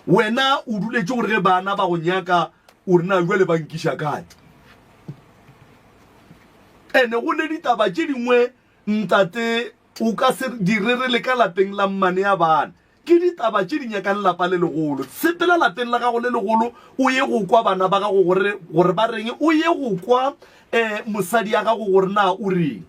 Wena o duletše gore ge bana ba go nyaka o re na jwale ba nkiša kae? Ene go ne ditaba tše dingwe ntate o ka se di rerele ka lapeng la mmane ya bana. Ke ditaba tše di nyakang lapa le legolo. Sepela lapeng la gago le legolo o ye go kwa bana ba gago gore gore ba reng, o ye go kwa um mosadi ya gago gore na o reng.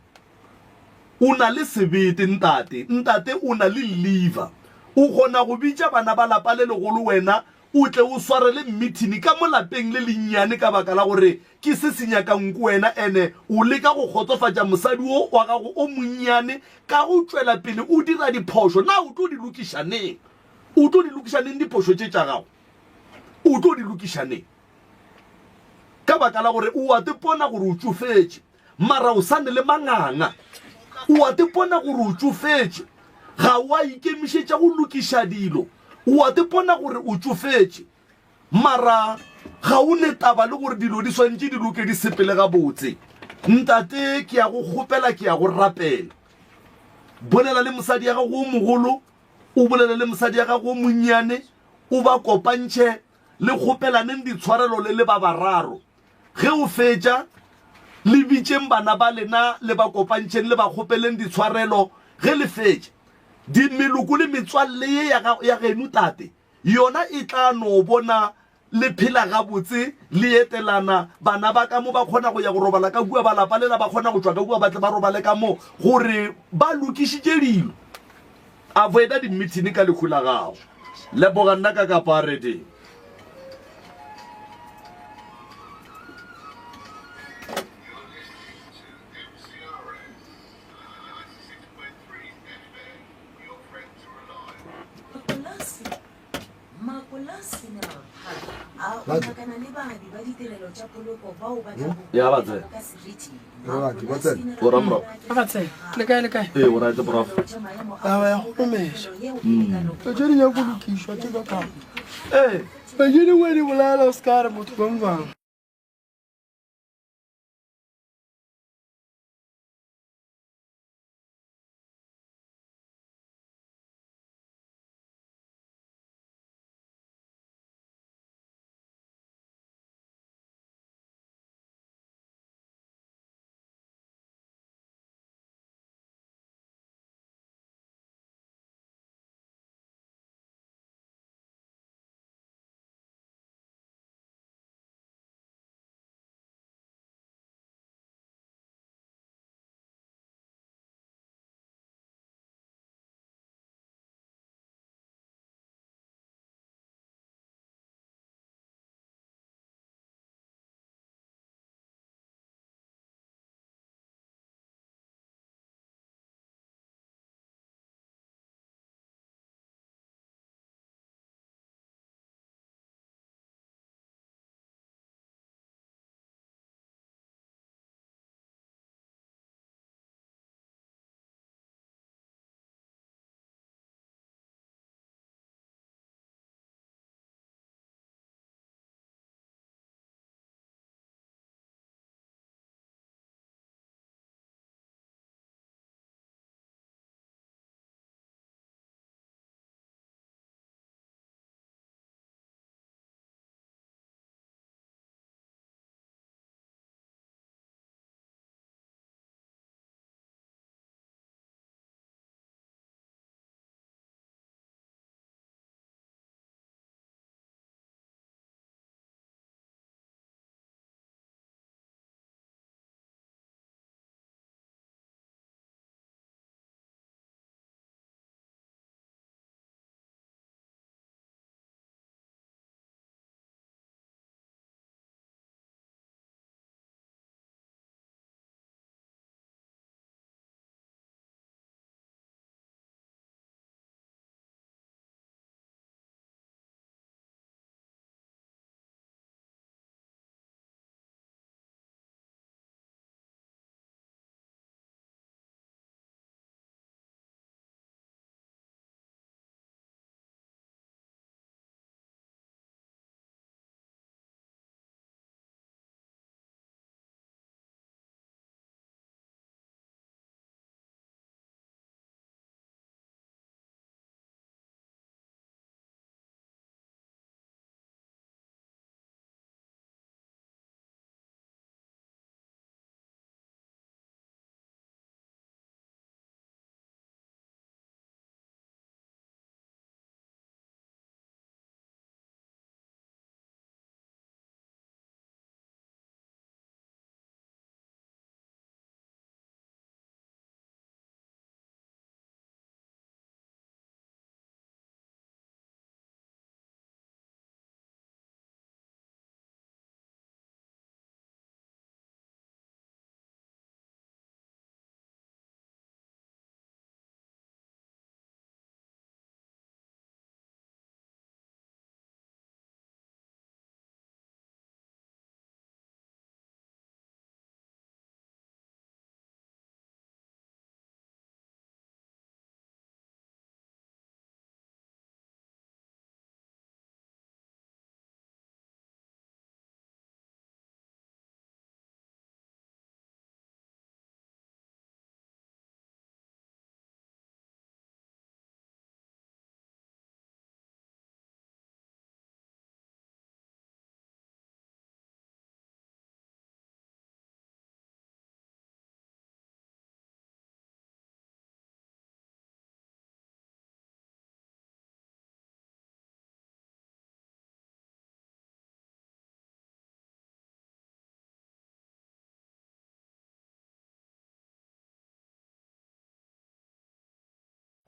O na le sebete ntate. Ntate o na le liver. O kgona go bitša bana ba lapa le legolo wena o tle o swarele mmithini ka mo lapeng le lennyane ka baka la gore ke se se nyakang ko wena ene o leka go kgotsofatša mosadi wo wa gago o monnyane ka go tšwela pele o dira diphošo. Na o tlo di lokiša neng? O tlo di lokiša neng diphošo tše tša gago? O tlo di lokiša neng? Ka baka la gore o a tepona gore o tšofetše. Mara o sa ne le manganga. O a tepona gore o tšofetše. Ga o a ikemišetša go lokiša dilo. O a tepona gore o tšofetše. Mara ga o ne taba le gore dilo di swanetše di loke di sepele gabotse. Ntate, ke a go kgopela, ke a go rapela. Bolela le mosadi ya gago o mogolo, o bolele le mosadi ya gago o monnyane, o ba kopantšhe, le kgopelaneng ditshwarelo le le ba bararo. Ge o fetša, le bitšeng bana ba lena le ba kopantšheng le ba kgopeleng ditshwarelo. Ge le fetša, di, meloko le metswalle ye ya, ya geno tate, yona e tla no bona le phela gabotse, le etelana, bana ba ka mo ba kgona go ya go robala ka kua, ba lapa lela ba kgona go tšwa ka kua ba tle ba robale ka mo, gore ba lokišitše dilo. Avoida di-meeting ka lehu la gago. Leboga nna ka kapa ready. Ya ba tsena. O ra morago. Ba tsena. Le kae le kae? Ee, o right prof. Taba ya go komeša. Tše di nyako lokišwa tše ka kago. Ee. Tše dingwe di bolela o se ka re motho bang bang.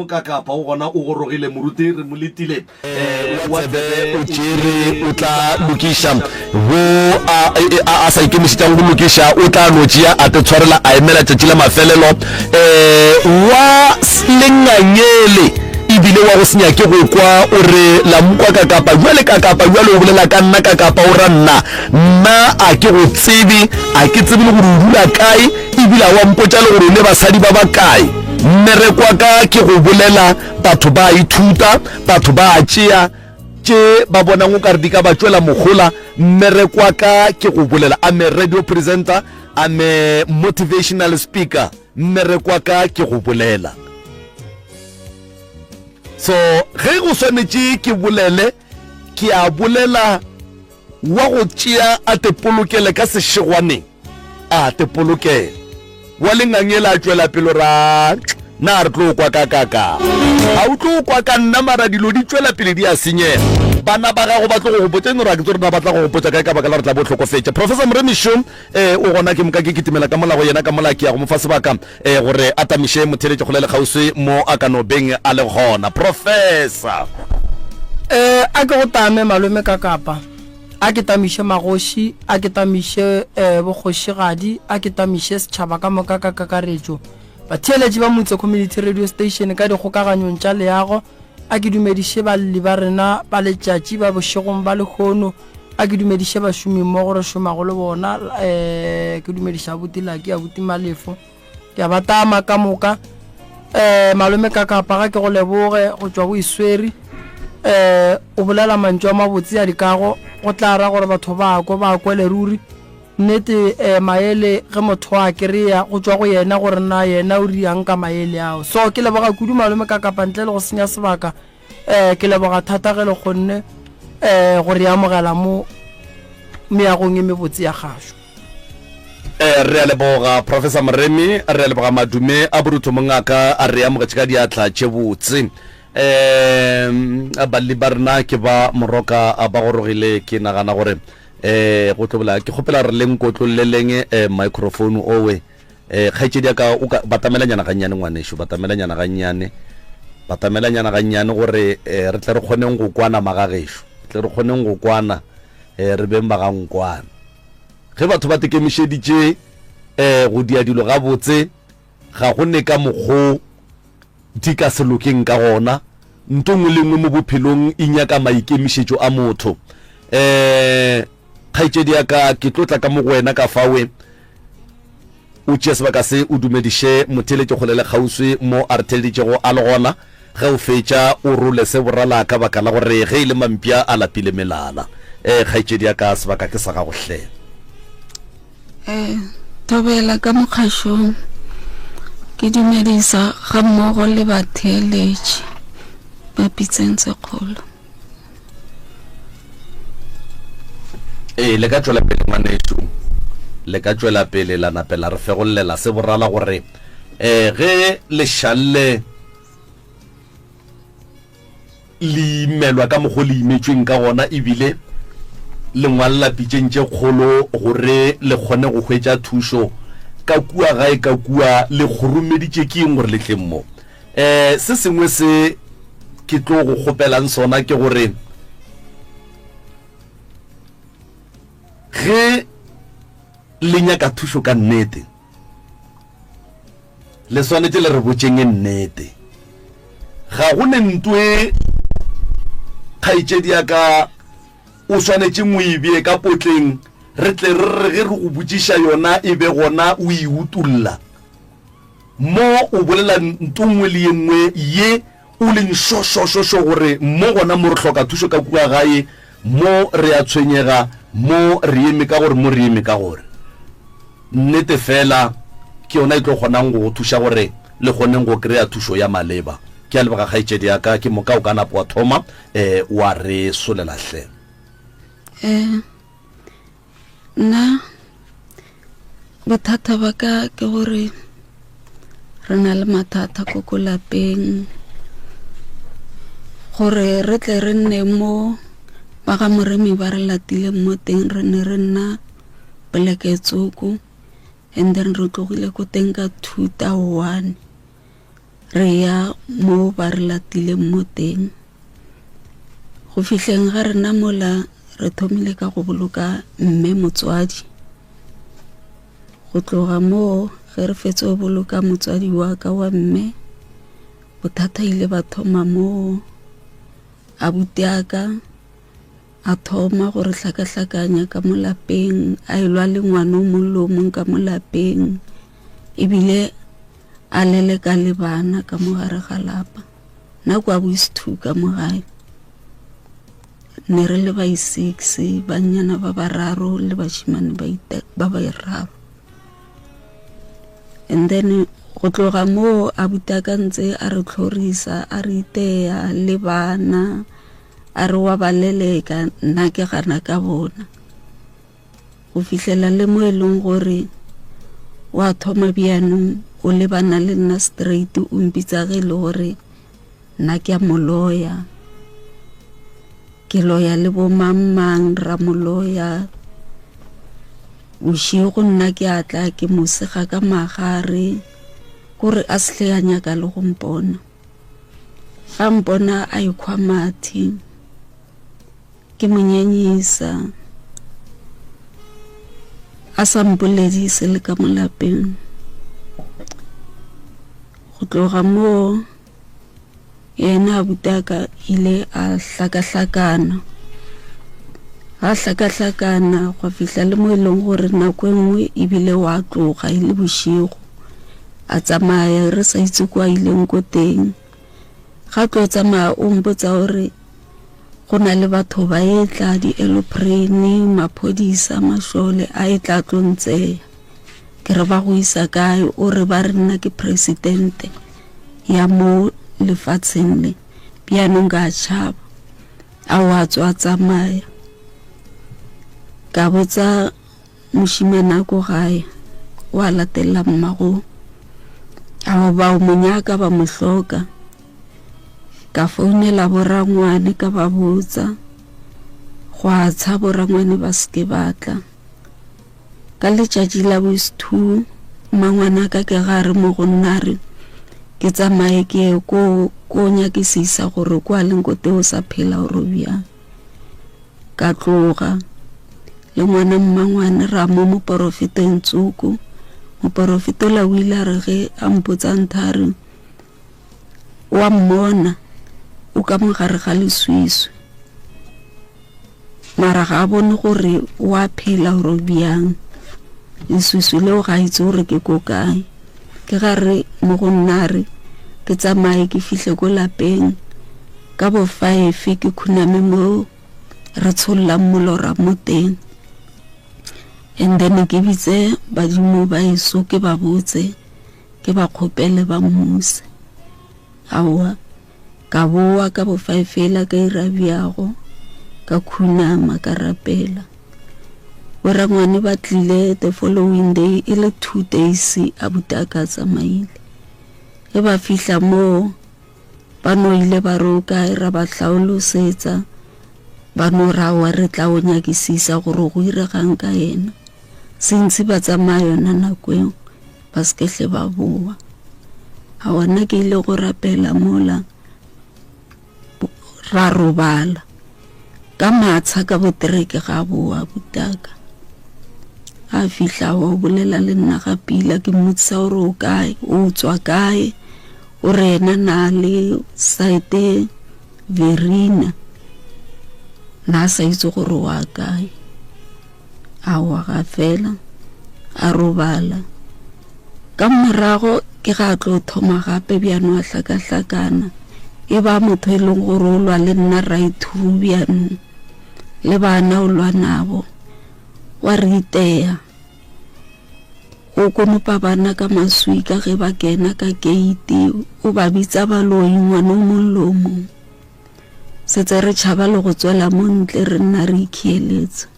Kakapa o gona o gorogile moruti re mo letile Wa tsebe o tšere o tla lokiša bo a, a, a sa ikemišetšang go lokiša o tla no tšea a te tshwarela a emela tšatši la mafelelo um wa lengangele ebile wa go se nyake go kwa o re la mokwa kakapa bjale kakapa bjale o bolela ka nna kakapa o ra nna nna a ke go tsebe a ke tsebe le gore o dula kae ebile a wa mpotša le gore o ne basadi ba bakae mmereko wa ka ke go bolela batho ba ithuta batho ba tšea tše ba bonang o kare di ka ba tšwela mogola mmereko wa ka ke go bolela I'm a radio presenter I'm a motivational speaker mmereko wa ka ke go bolela so ge go swanetše ke bolele ke a bolela Wa go tšea a te polokele ka sešegwaneng, a te polokele. Wa lengangele a tšwela pelo ra, Na re tlo kwa ka ka ka? Ga o tlo kwa ka nna mara dilo di tšwela pele di a senyega. Bana ba gago ba tlo go gopotša eng? Ra ke tsore na ba tla go gopotša kae ka baka la gore tla bo hlokofetše. Professor Moremišo eh, o gona ke moka ke kitimela ka mola go yena ka mola ke ya go mo fa sebaka eh, gore a tamiše motheeletši kgole le kgauswi mo a ka no beng a le gona. Professor. Eh, a ke go tame malome ka kapa, a ke tamiše magoši, a ke tamiše eh, bokgošigadi, a ke tamiše setšhaba ka moka ka kakaretšo. Batheeletši ba Motse Community Radio Station ka dikgokaganyong tša leago, a ke dumediše balli ba rena ba letšatši ba bošegong ba lehono, A ke dumediše bašomi mmogo re šomago le bona, um ke dumediša abuti Lucky, abuti Malefo, ke a ba tama ka moka. Um malome Kakapa ga ke go leboge go tšwa boisweri, um o bolela mantšu a mabotse a dikago, go tla ra gore batho ba kwe, ba kwele ruri. Nnete um maele ge motho a kry-a go tšwa go yena gore na yena o riang ka maele ao. So ke leboga kudu malome Kakapa ntle le go senya sebaka. Eh, ke leboga thata ge le kgonne eh, go re amogela mo meagong e mebotse ya kgašo. Eh, re a leboga Professor Moremi, re a leboga madume a borutho mongaka a re amogetše ka diatla tše botse. Eh, balli ba rena ke ba moroka ba gorogile ke nagana gore eh go tlo bola ke kgopela re le nkotlolleleng eh microphone owe Eh, kgaetšedi ya ka, o ka batamelanyana gannyane, ngwanešu, batamelanyana gannyane, batamelanyana gannyane gore eh, re tle re kgoneng go kwana magagešo, re tle re kgoneng go kwana, eh, re beng ba ga nkwana. Ge batho ba tekemišeditše eh, go dia dilo gabotse, ga go ne ka mokgo di ka se lokeng ka gona. Nto nngwe le nngwe mo bophelong e nyaka maikemišetšo a motho. Eh, kgaetšedi ya ka, ke tlo tla ka mo go wena ka fawe, O tšee sebaka se o dumediše motheeletši kgole le kgauswi mo a re theeleditšego a le gona. Ge o fetša o role se borala ka baka la gore ge e le mampša a lapile melala. Ee, kgaetšedi ya ka, sebaka ke sa gago hle. Ee, thobela ka mokgašong. Ke dumedisa gammogo le batheeletši ba Pitseng tse kgolo. Ee, le ka tšwela pele ngwanešu, le ka tšwela pele la nape la re fegollela se borala gore um ge lešalle le imelwa ka mokgo le imetšweng ka gona ebile le ngwalela pitšeng tše kgolo gore le kgone go hwetša thušo ka kua gae ka kua le kgoromeditše ke eng gore le tleng mo. Um se sengwe se ke tlo go kgopelang sona ke gore ge le nyaka thušo ka nnete, le swanetše le re botšeng e nnete. Ga go ne ntwe kgaetšedi ya ka o swanetšeng o e bee ka potleng re tle re re ge re go botšiša yona e be gona o e utolla. Mo o bolela nto nngwe le ye nngwe ye o leng šošošošo gore mo gona mo re hloka thušo ka kua gae, mo re a tshwenyega, mo re eme ka gore, mo re eme ka gore. Nnete fela ke yona e tlo kgonang go go thuša gore le kgoneng go kry-a thušo ya maleba. Ke a leboga kgaetšedi ya ka, ke moka o ka napa wa thoma wa re solela hle. Eh. Nna bothata ba ka ke gore re na le mathata ko ko lapeng gore re tle re nne mo ba ga moremi ba re latileng mo teng re ne re nna poleke tsoko and then re tlogile ko teng ka 2001. Re ya mo ba re latileng mo teng. Go fihleng ga rena mola re thomile ka go boloka mme motswadi. Go tloga moo ge re fetše go boloka motswadi wa ka wa mme, bothata ile ba thoma moo. Abuti a ka a thoma go re hlakahlakanya ka mo lapeng, a elwa le ngwana o mong le o mong ka mo lapeng, ebile a leleka le bana ka mo gare ga lapa. Nna kwa boisthu ka mo gae ne re le ba i-six, bannyana ba bararo le bašemane ba bararo. And then go tloga moo abuti a ka ntse a re tlhorisa, a re iteya le bana, a re wa ba leleka, nna ke gana ka bona. Go fihlela le mo e leng gore wa thoma bjanong o lebana le nna straight, o mpitsa ge e le gore nna ke a mo loya, ke loya le bo mang mang, ra mo loya. Bošego nna ke a tla ke mo sega ka magare, kore a se hle a nyaka le go mpona. Ga mpona a ekhwa mathe. Ke mo nyenyisa a sa mpoledise le ka mo lapeng. Go tloga moo yena abutaka ile a hlakahlakana. Ga hlakahlakana gwa fihla le mo e leng gore nako e nngwe ebile wa tloga e le bošego a tsamaya re sa itse kwa ileng ko teng. Ga tlo tsamaya o mpotsa gore go na le batho ba etla di-aeroplane, maphodisa, mašole a etla a tlo ntseya. Ke re ba go isa kae? O re ba re nna ke presidente ya mo lefatsheng le. Bjanong ka tšhaba. A wa tswa tsamaya. Ka botsa Mošemane a ko gae o a latelela mmago ao bao mo nyaka ba mo hloka. Ka founela borangwane ka ba botsa, gwa tsha borangwane ba se ke ba tla. Ka letšatši la bo two mmangwanaka ke ga re mo go nna re ke tsamaye ke ye ko ko nyakisisa gore ko a leng ko teng o sa phela oro bjang. Ka tloga le ngwana mmangwane ra mo moporofeteng tsoko. Moporofetola o ile a re ge a mpotsa ntha a re wa mmona o ka mo gare ga leswiswi mara ga a bone gore o a phela gore bjang leswiswi leo ga itse gore ke ko kae ke ga re mo go nna re ke tsamaye ke fihle ko lapeng Ka bo faefe ke khuname mo re tshollang molora mo teng and then ke bitse badimo ba eso ke ba botse ke ba kgopele ba mmuse. Aowa ka boa ka bo faefe ela ka ira bjago ka khunama ka rapela. Borangwane ba tlile the following day e le 2 days abuti a ka tsamaile. Ge ba fihla moo Ba no ile ba re o kae, ra ba hlaolosetsa. Ba no re aowa re tla o nyakisisa gore go iregang ka yena. Since ba tsamaya yona nako eo, ba se ke hle ba boa. Aowa nna ke ile go rapela mola, ra robala. Ka matsha ka botereke ga boa butaka. Ga fihla wa bolela le nna ga pila ke mmotsisa gore o kae, o tswa kae. O re yena na le saete Verina na a sa itse gore wa kae. A wa ga fela a robala. Ka morago ke ga a tlo thoma gape bjano a hlakahlakana. E ba motho e leng gore o lwa le nna right through bjanong. Le bana o lwa nabo. Wa re iteya. O konopa bana ka maswika ge ba kena ka keiti, o ba bitsa baloi ngwana o mong le o mong. Setse re tšhaba le go tswela mo ntle re nna re ikhieletsa.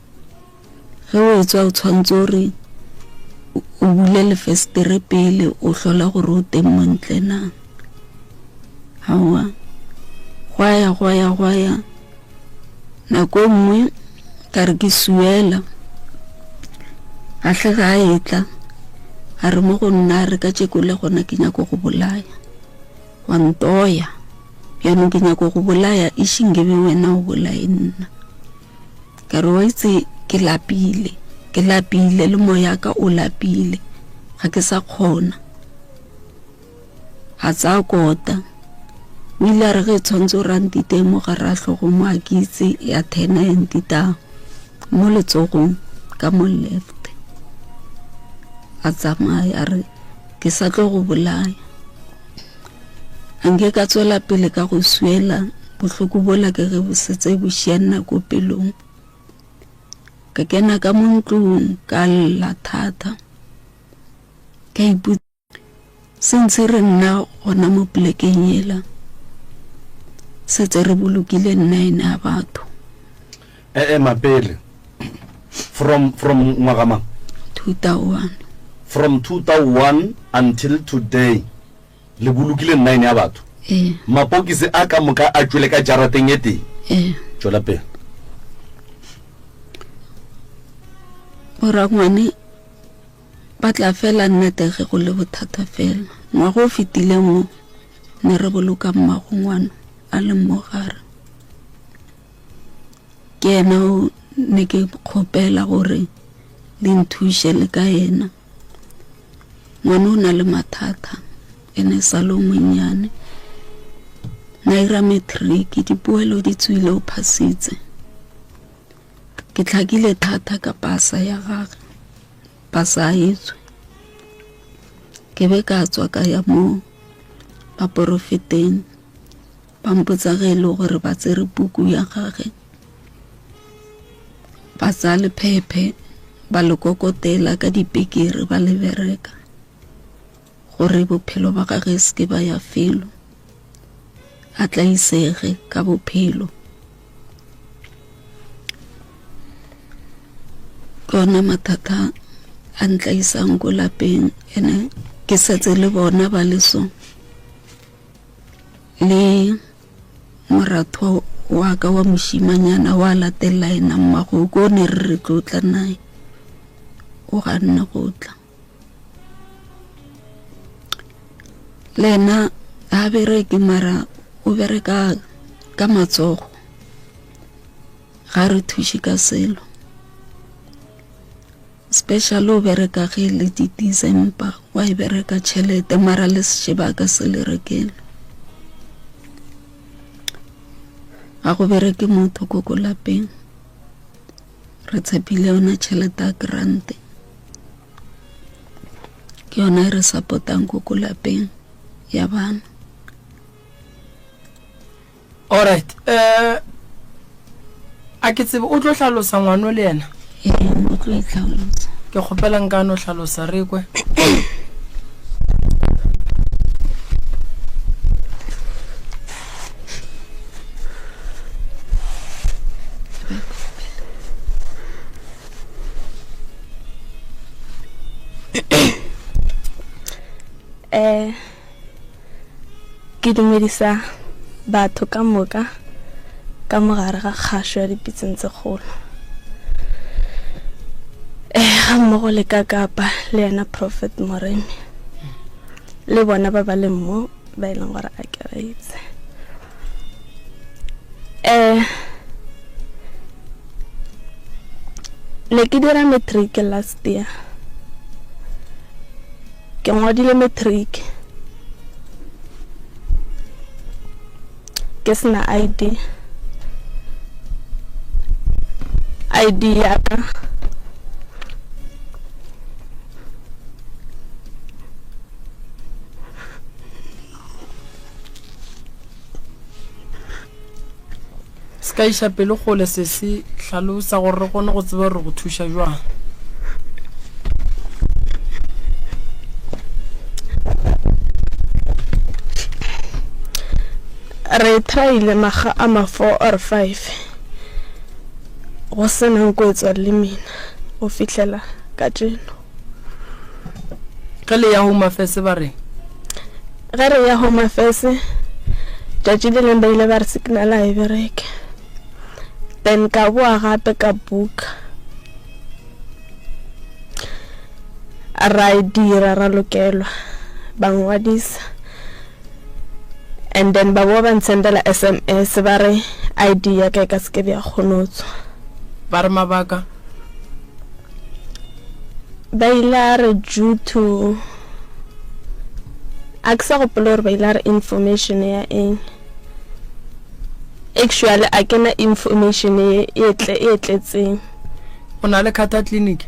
Ge o etswa o tshwanetse o re o bule lefestere pele o hlola gore o teng mo ntle na. Aowa, gwa ya gwa ya gwa ya. Nako e nngwe ka re ke suela, a hle ga a etla a re mo go nna a re ka tšeko le gona ke nyako go bolaya. Wa ntoya. Bjanong ke nyako go bolaya, ešing ke be wena o bolaye nna. Ka re, Wa itse, ke lapile. Ke lapile, le moyaka o lapile. Ga ke sa kgona. A tsaya kota. O ile a re ge e tshwanetse gore a ntiteye mo gare a hlogo mo a ke itse ya thena ya ntitaya mo letsogong ka mo left. A tsamaya a re ke sa tlo go bolaya. A nke ka tswela pele ka go swiela bohloko bola ke ge bo setse bo šia nna ko pelong. Ka kena ka mo ntlong ka lla thata. Ka ipotsa Since re nna gona mo polekeng yela, setse re bolokile nine ya batho. E ema pele. From, from ngwaga mang? 2001. From 2001 until today, le bolokile nine ya batho? Ee. Mapokisi a ka moka a tšwele ka jarateng e tee? Ee. Tšwela pele. Borangwane Ba tla fela nnete ge go le bothata fela. Ngwaga o fetileng wo ne re boloka mmago ngwana a le mo gare. Ke yena o ne ke kgopela gore le nthuše le ka yena. Ngwana o na le mathata ene sa le o monnyane. Na ira matric dipoelo di tswile o phasitse. Ke tlhakile thata ka pasa ya gage, pasa a e tswe. Ke be ka tswa ka ya mo baporofeteng, ba mpotsa ge e le gore ba tsere puku ya gage, ba tsaya lephephe ba le kokotela ka dipekere ba le bereka gore bophelo ba gage se ke ba ya felo, a tlaisege ka bophelo. Ke ona mathata a ntlaisang ko lapeng ene ke setse le bona ba le so le moratho wa ka wa mošimanyana wa latelela ena mmago ko ne re re tlo tla nae o ganne go tla Le yena ga a bereke mara o bereka ka matsogo, ga re thuše ka selo. Special o bereka ge le di December wa e bereka tšhelete mara le sešeba a ka se le rekele. Ga go bereke motho ko ko lapeng. Re tshepile yona tšhelete ya grant. Ke yona e re supportang ko ko lapeng ya bana. Alright, eh a ke tsebe o tlo hlalosa ngwano le yena? Ee, o tlo e hlalosa. Ke kgopela nka no hlalosa re kwe. Eh, ke dumedisa batho ka moka ka mogare ga kgašo ya dipitseng tse kgolo eh ga mmogo le ka kapa le yena prophet moremi le bona ba ba leng mo ba e leng gore a ke ba itse um ne ke dira matric last year ke ngwadile matric ke sena id id ya ka Se ka iša pelo kgole sesi, hlalosa gore re kgone go tseba gore re go thuša jwang. Re tryile makga a ma 4 or 5 go se na nko e tswa le mina go fihlela kajeno. Ge le ya Home Affairs ba reng? Ge re ya Home Affairs, tšatši le leng ba ile ba re signal a e bereke. Then ka boa gape ka booka. Ra e dira ra lokelwa, ba ngwadisa. And then ba boa ba nsendela SMS ba re ID ya ka e ka se ke be ya kgona go tswa. Ba re mabaka? Ba ile a re due to a ke sa gopola gore ba ile a re information ya eng. Actually a ke na information e e tle e tletseng. O na le Carter Clinic?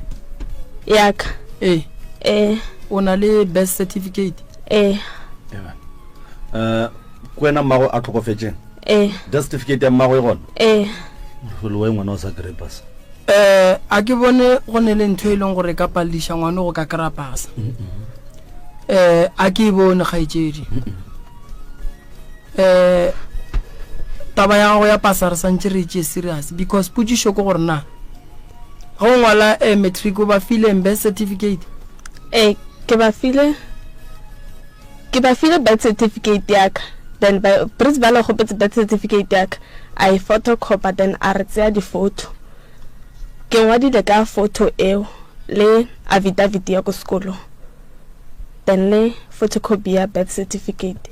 Ya ka. Ee. Ee. O na le birth certificate? Ee. Eh, ke wena mmago a tlhokofetšeng? Ee. Death certificate ya mmago e gona? Ee. Gore le ngwana o sa kry pasa. Eh, a ke bone go ne le ntho e leng gore e ka palediša ngwana go ka kry-a pasa. Eh, a ke e bone kgaetšedi. Eh, taba ya gago ya pasa re santše re e tšee serious because potšišo ke gore na ge o ngwala eh, matric o ba fileng birth certificate? Ee, ke ba file. Ke ba file birth certificate ya ka then ba principal a kgopetse birth certificate ya ka a e photocopy then a re tseya di-photo. Ke ngwadile ka photo eo le affidavit ya ko sekolong then le photocopy ya birth certificate.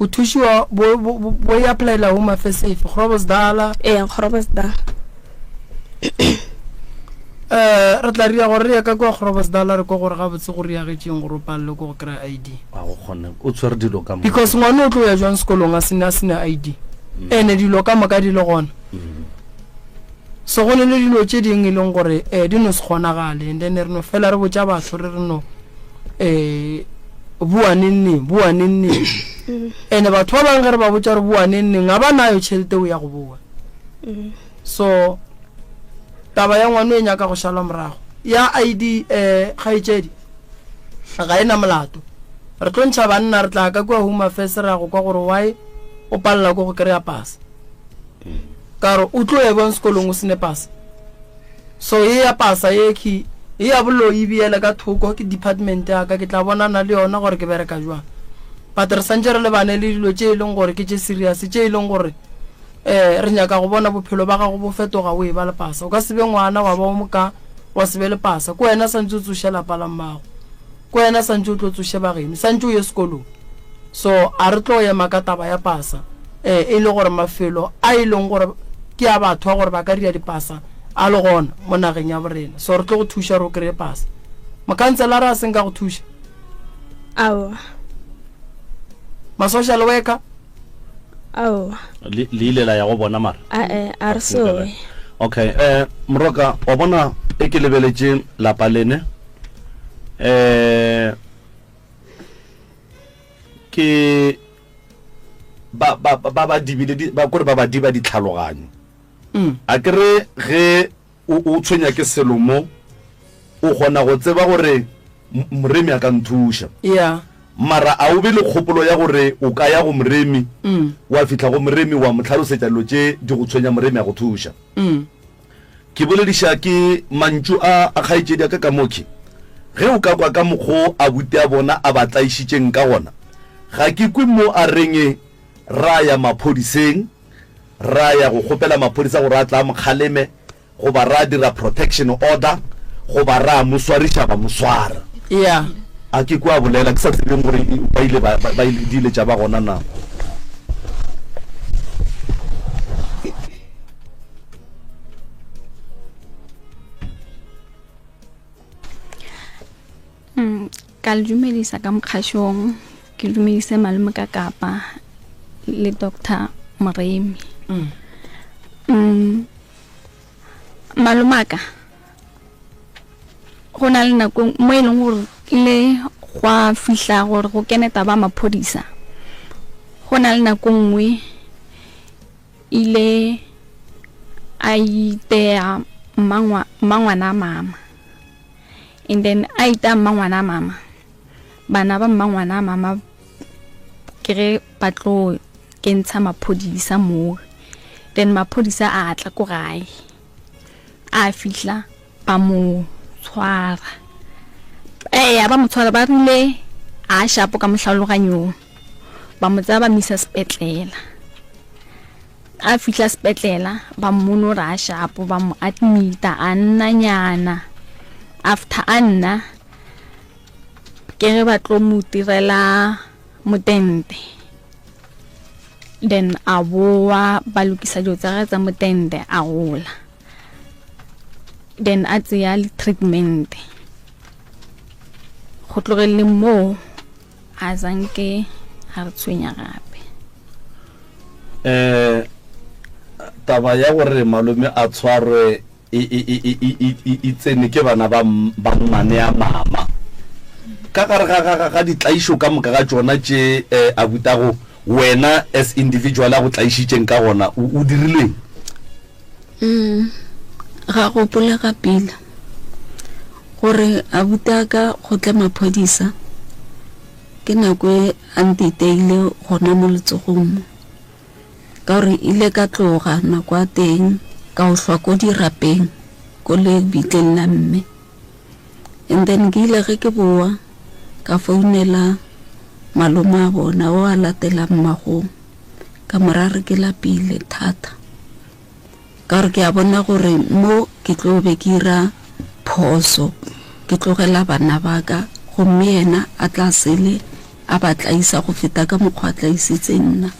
O thušiwa bo bo bo bo e applyela Home Affairs efe? Groblersdal? Ee, Groblersdal. Eh, re tla ria gore re ye ka kua Groblersdal re kwe gore gabotse go riagetšeng gore o palelwe ke go kry-a ID. A go kgone, o tshwere dilo ka moka. Because ngwana o tlo ya jwang sekolong a sena a sena ID? Ene dilo ka moka di le gona. So go ne le dilo tše ding e leng gore eh di no se kgonagale and then re no fela re botša batho re re no eh boa neng neng, boa neng neng. Ene batho ba bangwe ge re ba botša re boa neng neng ga ba nayo tšhelete eo ya go boa. So taba ya ngwano e nyaka go šalwa morago. Ya ID eh kgaetšedi ga e na molato. Re tlo ntšha banna re tla ka kua Home Affairs ra go kwa gore why o palela ko go kry-a pasa. Ka gore o tlo ya bjang sekolong o sene pasa. So ye ya pasa ye key ye ya boloi e beele ka thoko ke department ya ka ke tla bonana le yona gore ke bereka jwang. But re santše re lebane le dilo tše e leng gore ke tše serious tše e leng gore Ee, re nyaka go bona bophelo ba gago bo fetoga o eba le pasa. O ka se be ngwana wa ba o moka wa se be le pasa. Ke wena santše o tsoše lapa la mmago. Ke wena santše o tlo tsoše ba geno. Santše o ye sekolong. So a re tlo ema ka taba ya pasa. Ee, e le gore mafelo a e leng gore ke a batho a gore ba ka dira dipasa a le gona mo nageng ya borena. So re tlo go thuša gore o kry-e pasa. Mokhanselara a se nka go thuša? Aowa. Ma-social worker? Aowa. Le le ile la ya go bona mara? Ae, a re soe. Okay, eh Moroka, wa bona e ke lebeletše lapa lene. Eh ke ba ba ba ba dibile ba kore ba ba diba ditlhaloganyo. Mm. A ke re ge O, o tshwenya ke selo mo, o kgona go tseba gore Moremi a ka nthuša. Yeah. Mara a o be le kgopolo ya gore o ka ya go Moremi, Mm. wa fihla go Moremi wa mo hlalosetša dilo tše di go tshwenya Moremi a go thuša. Mm. Ke bolediša ke mantšu a, a kgaetšedi ya ka ka mo ke, ge o ka kwa ka mokgo abuti a bona a ba tlaišitšeng ka gona, ga ke kwe mo a reng ra ya maphodiseng, ra ya go kgopela maphodisa gore a tla mo kgaleme goba ra dira protection order goba ra mo swariša ba mo swara. Yeah. A ke kwa bolela ke sa tsebeng gore ba ile ba ba ile di ile tša ba gona na. Mm, ka le dumedisa ka mokgašong ke dumedise malome ka kapa le doctor moremi mm. mm, malomaka go na le nako mo e leng gore le gwa fihla gore go kene taba maphodisa go na le nako nngwe ile a itea mmangwana mama And then a ita mmangwana mama. Bana ba mmangwana mama ke ge ba tlo kentsha maphodisa moo. Then maphodisa a tla ko gae. A fihla ba mo tshwara. Eya ba mo tshwara ba rile a shapo ka mohlaologanyong. Ba mo tsaya ba mo isa sepetlela. A fihla sepetlela ba mmone gore a shapo ba mo admita a nna nyana after a nna ke ge ba tlo mo direla Motente. Then a boa ba lokisa dilo tsa gagwe tsa motente a gola. Then a tseya le treatment. Go tlogeleng moo a zanke a re tshwenya gape. Eh taba ya gore malome a tshwarwe e, e, e, e, e, e, e, e tsene ke bana ba, ba mmane ya mama. Ka gare ga, ga, ga, ga ditlaišo ka moka ga tšona tše eh, a butago wena as individual a go tlaišitšeng ka gona, o, o dirileng? Mm, ga gopola ga pila gore abutaka go tle maphodisa ke nako e a ntiteile gona mo letsogong mo. Ka gore ile ka tloga nako ya teng ka o hlwa ko dirapeng ko lebitleng la mme. And then ke ile ge ke boa ka founela malome a bona o a latelang mmagong ka mo ra re ke lapile thata. Ka gore ke a bona gore mo ke tlo be ke ira phoso ke tlogela bana ba ka gomme yena a tla sele a ba tlaisa go feta ka mokgwa a tlaisitseng nna.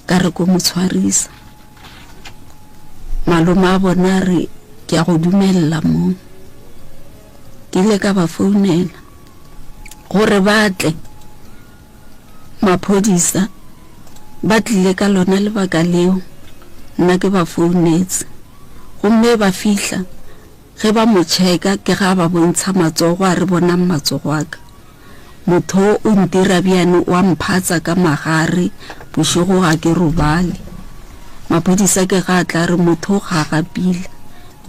Ka re ko mo tshwarisa. Malome a bona a re ke a go dumelela mo. Ke ile ka ba founela gore ba tle. Maphodisa ba tlile ka lona lebaka leo nna ke ba founetse. Gomme ba fihla ge ba mo checka ke ga ba bontsha matsogo a re bonang matsogo a ka. Motho o ntira bjane o a mphatsa ka magare bošego ga ke robale. Maphodisa ke ga a tla re motho ga ga pila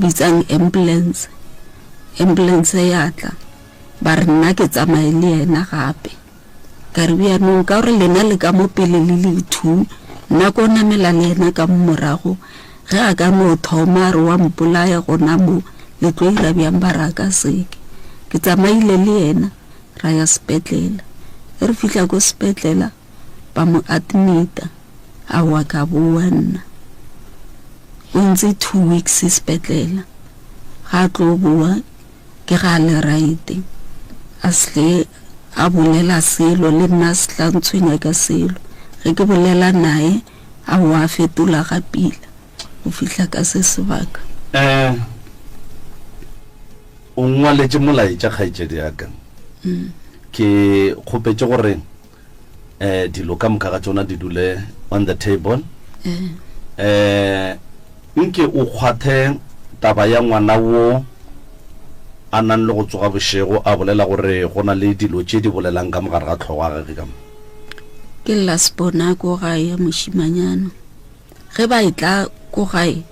bitsang ambulance. Ambulance ya tla ba re nna ke tsamaye le yena gape. Ka re bjanong ka gore lena le ka mo pele le le two nna ko namela le yena ka mo morago ge a ka no thoma a re wa mpolaya gona mo le tlo ira bjang ba re a ka seke. Ke tsamaile le yena ra ya sepetlela. Ge re fihla ko sepetlela ba mo admita, aowa ka bowa nna. O ntse two weeks sepetlela, ga a tlo bowa ke ga a le right, a se a bolela selo le nna a se tla ntshwenya ka selo. Ge ke bolela naye aowa a fetola ga pila. Go fihla ka se sebaka. Eh, o nngwaletše molaetša kgaetšedi ya ka. Ke kgopetše gore eh dilo ka moka ga tšona di dule on the table. Eh, nke o kgwathe taba ya ngwana wo a nang le go tsoga bošego a bolela gore go na le dilo tše di bolelang ka mogare ga hlogo ya gage ka mo. Ke last born a ko gae ya mošimanyana. Ge ba etla ko gae,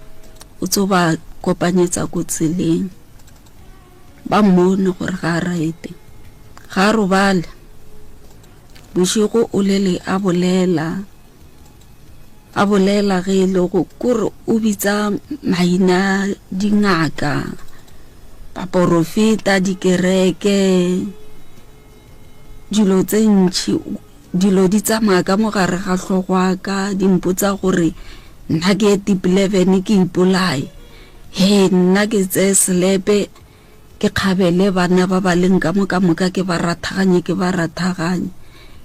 o tso ba kopanyetsa ko tseleng. Ba mmone gore ga a raete. Ga a robale. Bošego o lele a bolela, a bolela ge e le go kore o bitsa maina dingaka, baporofeta, dikereke, dilo tse ntši. Dilo di tsamaya ka mo gare ga hlogo ya ka, di mpotsa gore nna ke ye tip 11 ke ipolaye. He, nna ke tseye selepe ke kgabele bana ba ba leng ka mo ka moka ke ba rathaganye ke ba rathaganye.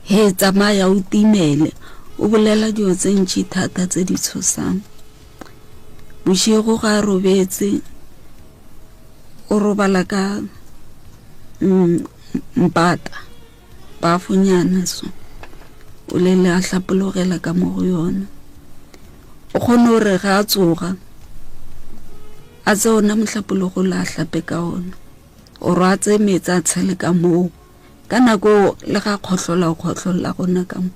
He, tsamaya o timele. O bolela dilo tse ntši thata tse di tshosang. Bošego ga a robetse o robala ka mm, mpata. Bafonyana so o lele a hlapologela ka mo go yona. O kgone gore ga a tsoga a tse ona mohlapologo la a hlape ka ona oro a tse meetse a tshele ka moo ka nako le ga kgohlola o kgohlolla gona ka mo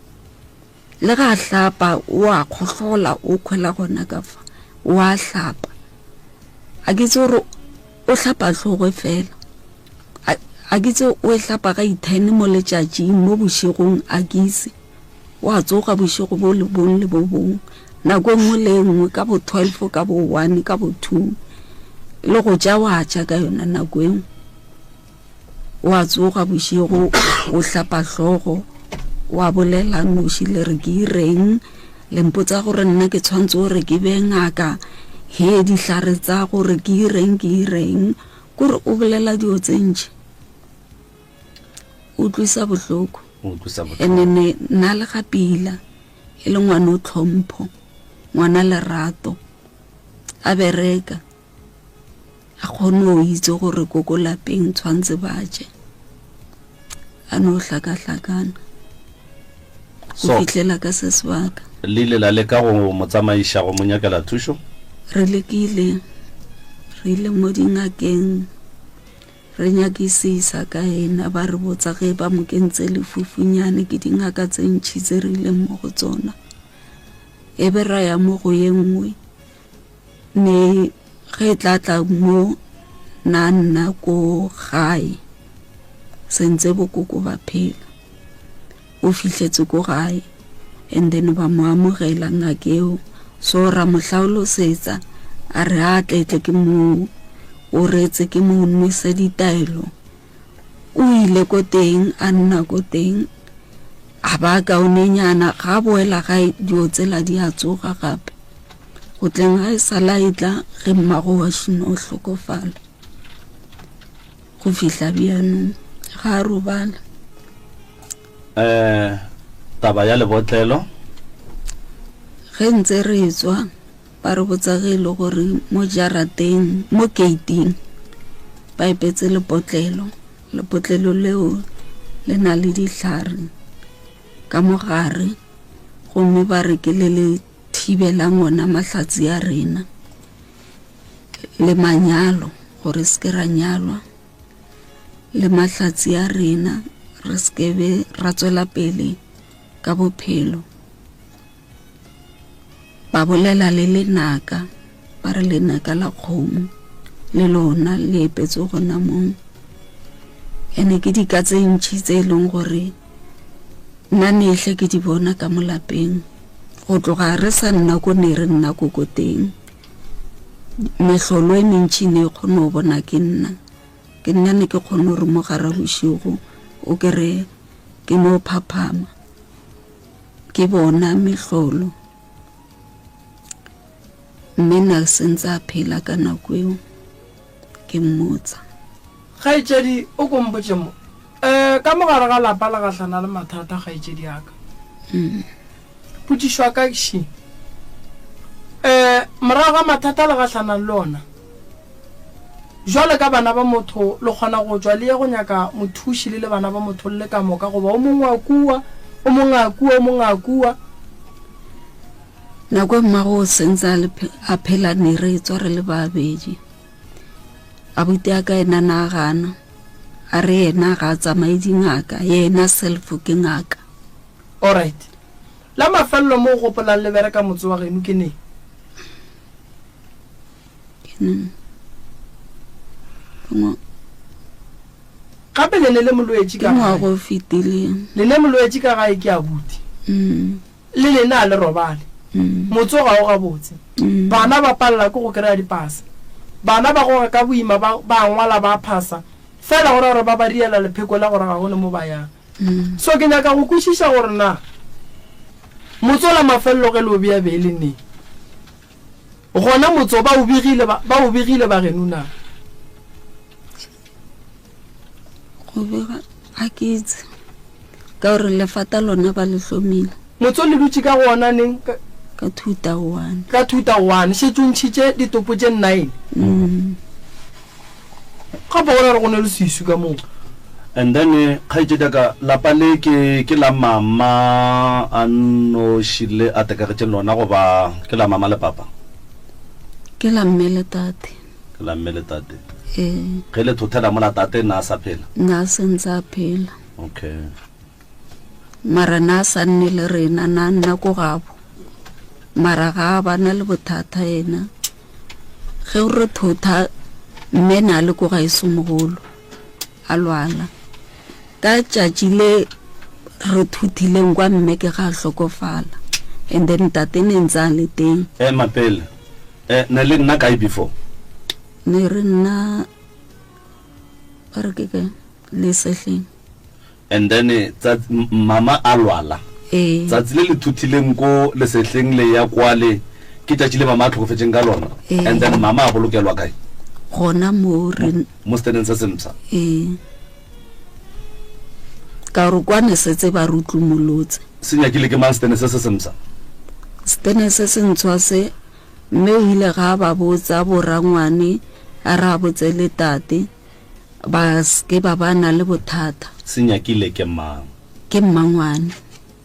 le ga a hlapa o a kgohlola o khwela gona ka fa o a hlapa a ke tse gore o hlapa hlogo fela A ke tse o e hlapa ga ithene mo letšatšing, mo bošegong, a ke itse. O a tsoga bošego bo le bong le bo bong, nako e nngwe le e nngwe, ka bo 12, ka bo 1, ka bo 2, le go ja wa ja ka yona nako eo. O a tsoga bošego, o hlapa hlogo, wa bolela noši le re ke ireng, le mpotsa gore nna ke tshwanetse gore ke be ngaka, he dihlare tsa gore ke ireng, ke ireng. Kore o bolela dilo tse ntši. Utlwisa bohloko. Go utlwisa bohloko. Ene ne na le ga pila e le ngwana o tlhompho, ngwana lerato, a bereka, a kgone go itse gore ko ko lapeng tshwanetse ba je. A no hlakahlakana go So, fihlela ka se sebaka. le ile la leka go mo tsamaiša go mo nyakela thušo? Re lekile, re ile mo dingakeng. Re nyakisisa ka yena, ba re botsa ge ba mo kentse lefufunyane ke dingaka tse ntši tse re ileng mo go tsona. E be ra ya mo go ye nngwe, ne ge e tla tla mo na nna ko gae, sentse bokoko ba phela. O fihletse ko gae and then ba mo amogela ngaka eo. So ra mo hlaolosetsa a re a tle tle ke mo oretse ke mo nwese ditaelo. O ile ko teng a nna ko teng a ba kaonenyana ga boela gae dio tsela di a tsoga gape. Go tleng ga e sala e tla ge mmago wa šino o hlokofala. Go fihla bjanong ga a robala. Eh, taba ya lebotlelo. Ge ntse re tswa ba re botsa ge e le gore mo jarateng mo gating ba epetse lepotlelo lepotlelo leo le na le dihlare ka mogare gomme ba re ke le le thibelang ona mahlatsi a rena le manyalo gore se ke ra nyalwa le mahlatsi a rena re se ke be ra tswela pele ka bophelo ba bolela le lenaka ba re lenaka la kgomo le lona le epetswe gona mong ene ke dika tse ntšhi tse e leng gore nna nehle ke di bona ka mo lapeng go tloga re sa nna ko ne re nna ko ko teng Mehlolo e mentši ne e kgone go bona ke nna. Ke nna ne ke kgone gore mo gara bošego o kere ke no phaphama ke bona mehlolo. Mme na sentse a phela ka nako eo ke mmotsa. Kgaetšedi, o ko mpotše mo. Um ka mo gare ga lapa le gahlana le mathata, kgaetšedi ya ka. Potšišo ya ka še, um morago ga mathata le gahlanang le ona, jwale ka bana ba motho le kgona go tšwa le ye go nyaka mothuši le le bana ba motho le le ka moka, goba o mongwe a kua, o mongwe a kua, o mongwe a kua? Nako e mmago o sentse a le a phela ne re tswa re le babedi. Abuti a ka ena na gana. A re yena ga a tsamaye dingaka, yena self ke ngaka. Alright. La mafelelo mo o gopolang le bereka motse wa geno ke neng? Ke neng? Ke ngwa- Gape le ne le molwetši ke ka ngwaga gae. o fetileng. Le ne molwetši ka gae ke abuti. Mm, Le lena a le robale. mm, Motse o ga o gabotse. mm. Bana ba palela ke go kry-a dipasa. Bana ba goga ka boima ba ba ngwala ba phasa. Fela go ra gore ba ba riela lepheko la gore ga go ne mo ba yang. So ke nyaka go kwešiša gore na motso la mafelelo ge le o bea be e le neng. Gona motso ba o begile ba, ba o begile ba geno na? Go bega ga ke itse ka gore lefata lona ba le hlomile. Motso le dutše ka go ona neng? Ka, Ka 2001. ka 2001. Šetše o ntšhitše ditopo tše nine. Mm. Gape go ra gore go ne le seswi ka moo. And then kgaetšedi ya ka, lapa le ke ke la mama a nnoši le a tekagetšeng lona goba ke la mama le papa? Ke la mme le tate. Ke la mme le tate. Ee. Ge le thothela mola tate na a sa phela? Na a sentse a phela. Okay. Mara na a sa nne le rena, na a nna ko gabo. Mara ga a bana le bothata yena. Ge o re thotha mme na le ko gaeso mogolo a lwala ka tšatši le re thuthileng kwa mme ke ga a hlokofala and then tate ne ntse a le teng. Ema pele, eh, ne le nna kae before? Ne re nna ba re ke kae Lesehleng. And then tsatsi mama a lwala. Ee. Tsatsi le le thuthileng ko lesehleng le ya kwale ke tšatši le mama a tlhokofetšeng ka lona. Ee. And then mama a bolokelwa kae? Gona mo re Mo seteneng se sempsha. Ee. Ka gore kwa ne setse ba re utlumolotse. Se nyakile ke mang setene se se sempsha? Setene se se ntshwa se, mme o ile ga a ba botsa borangwane, a re a botse le tate, ba se ke ba ba na le bothata. Se nyakile ke mang? Ke mmangwane.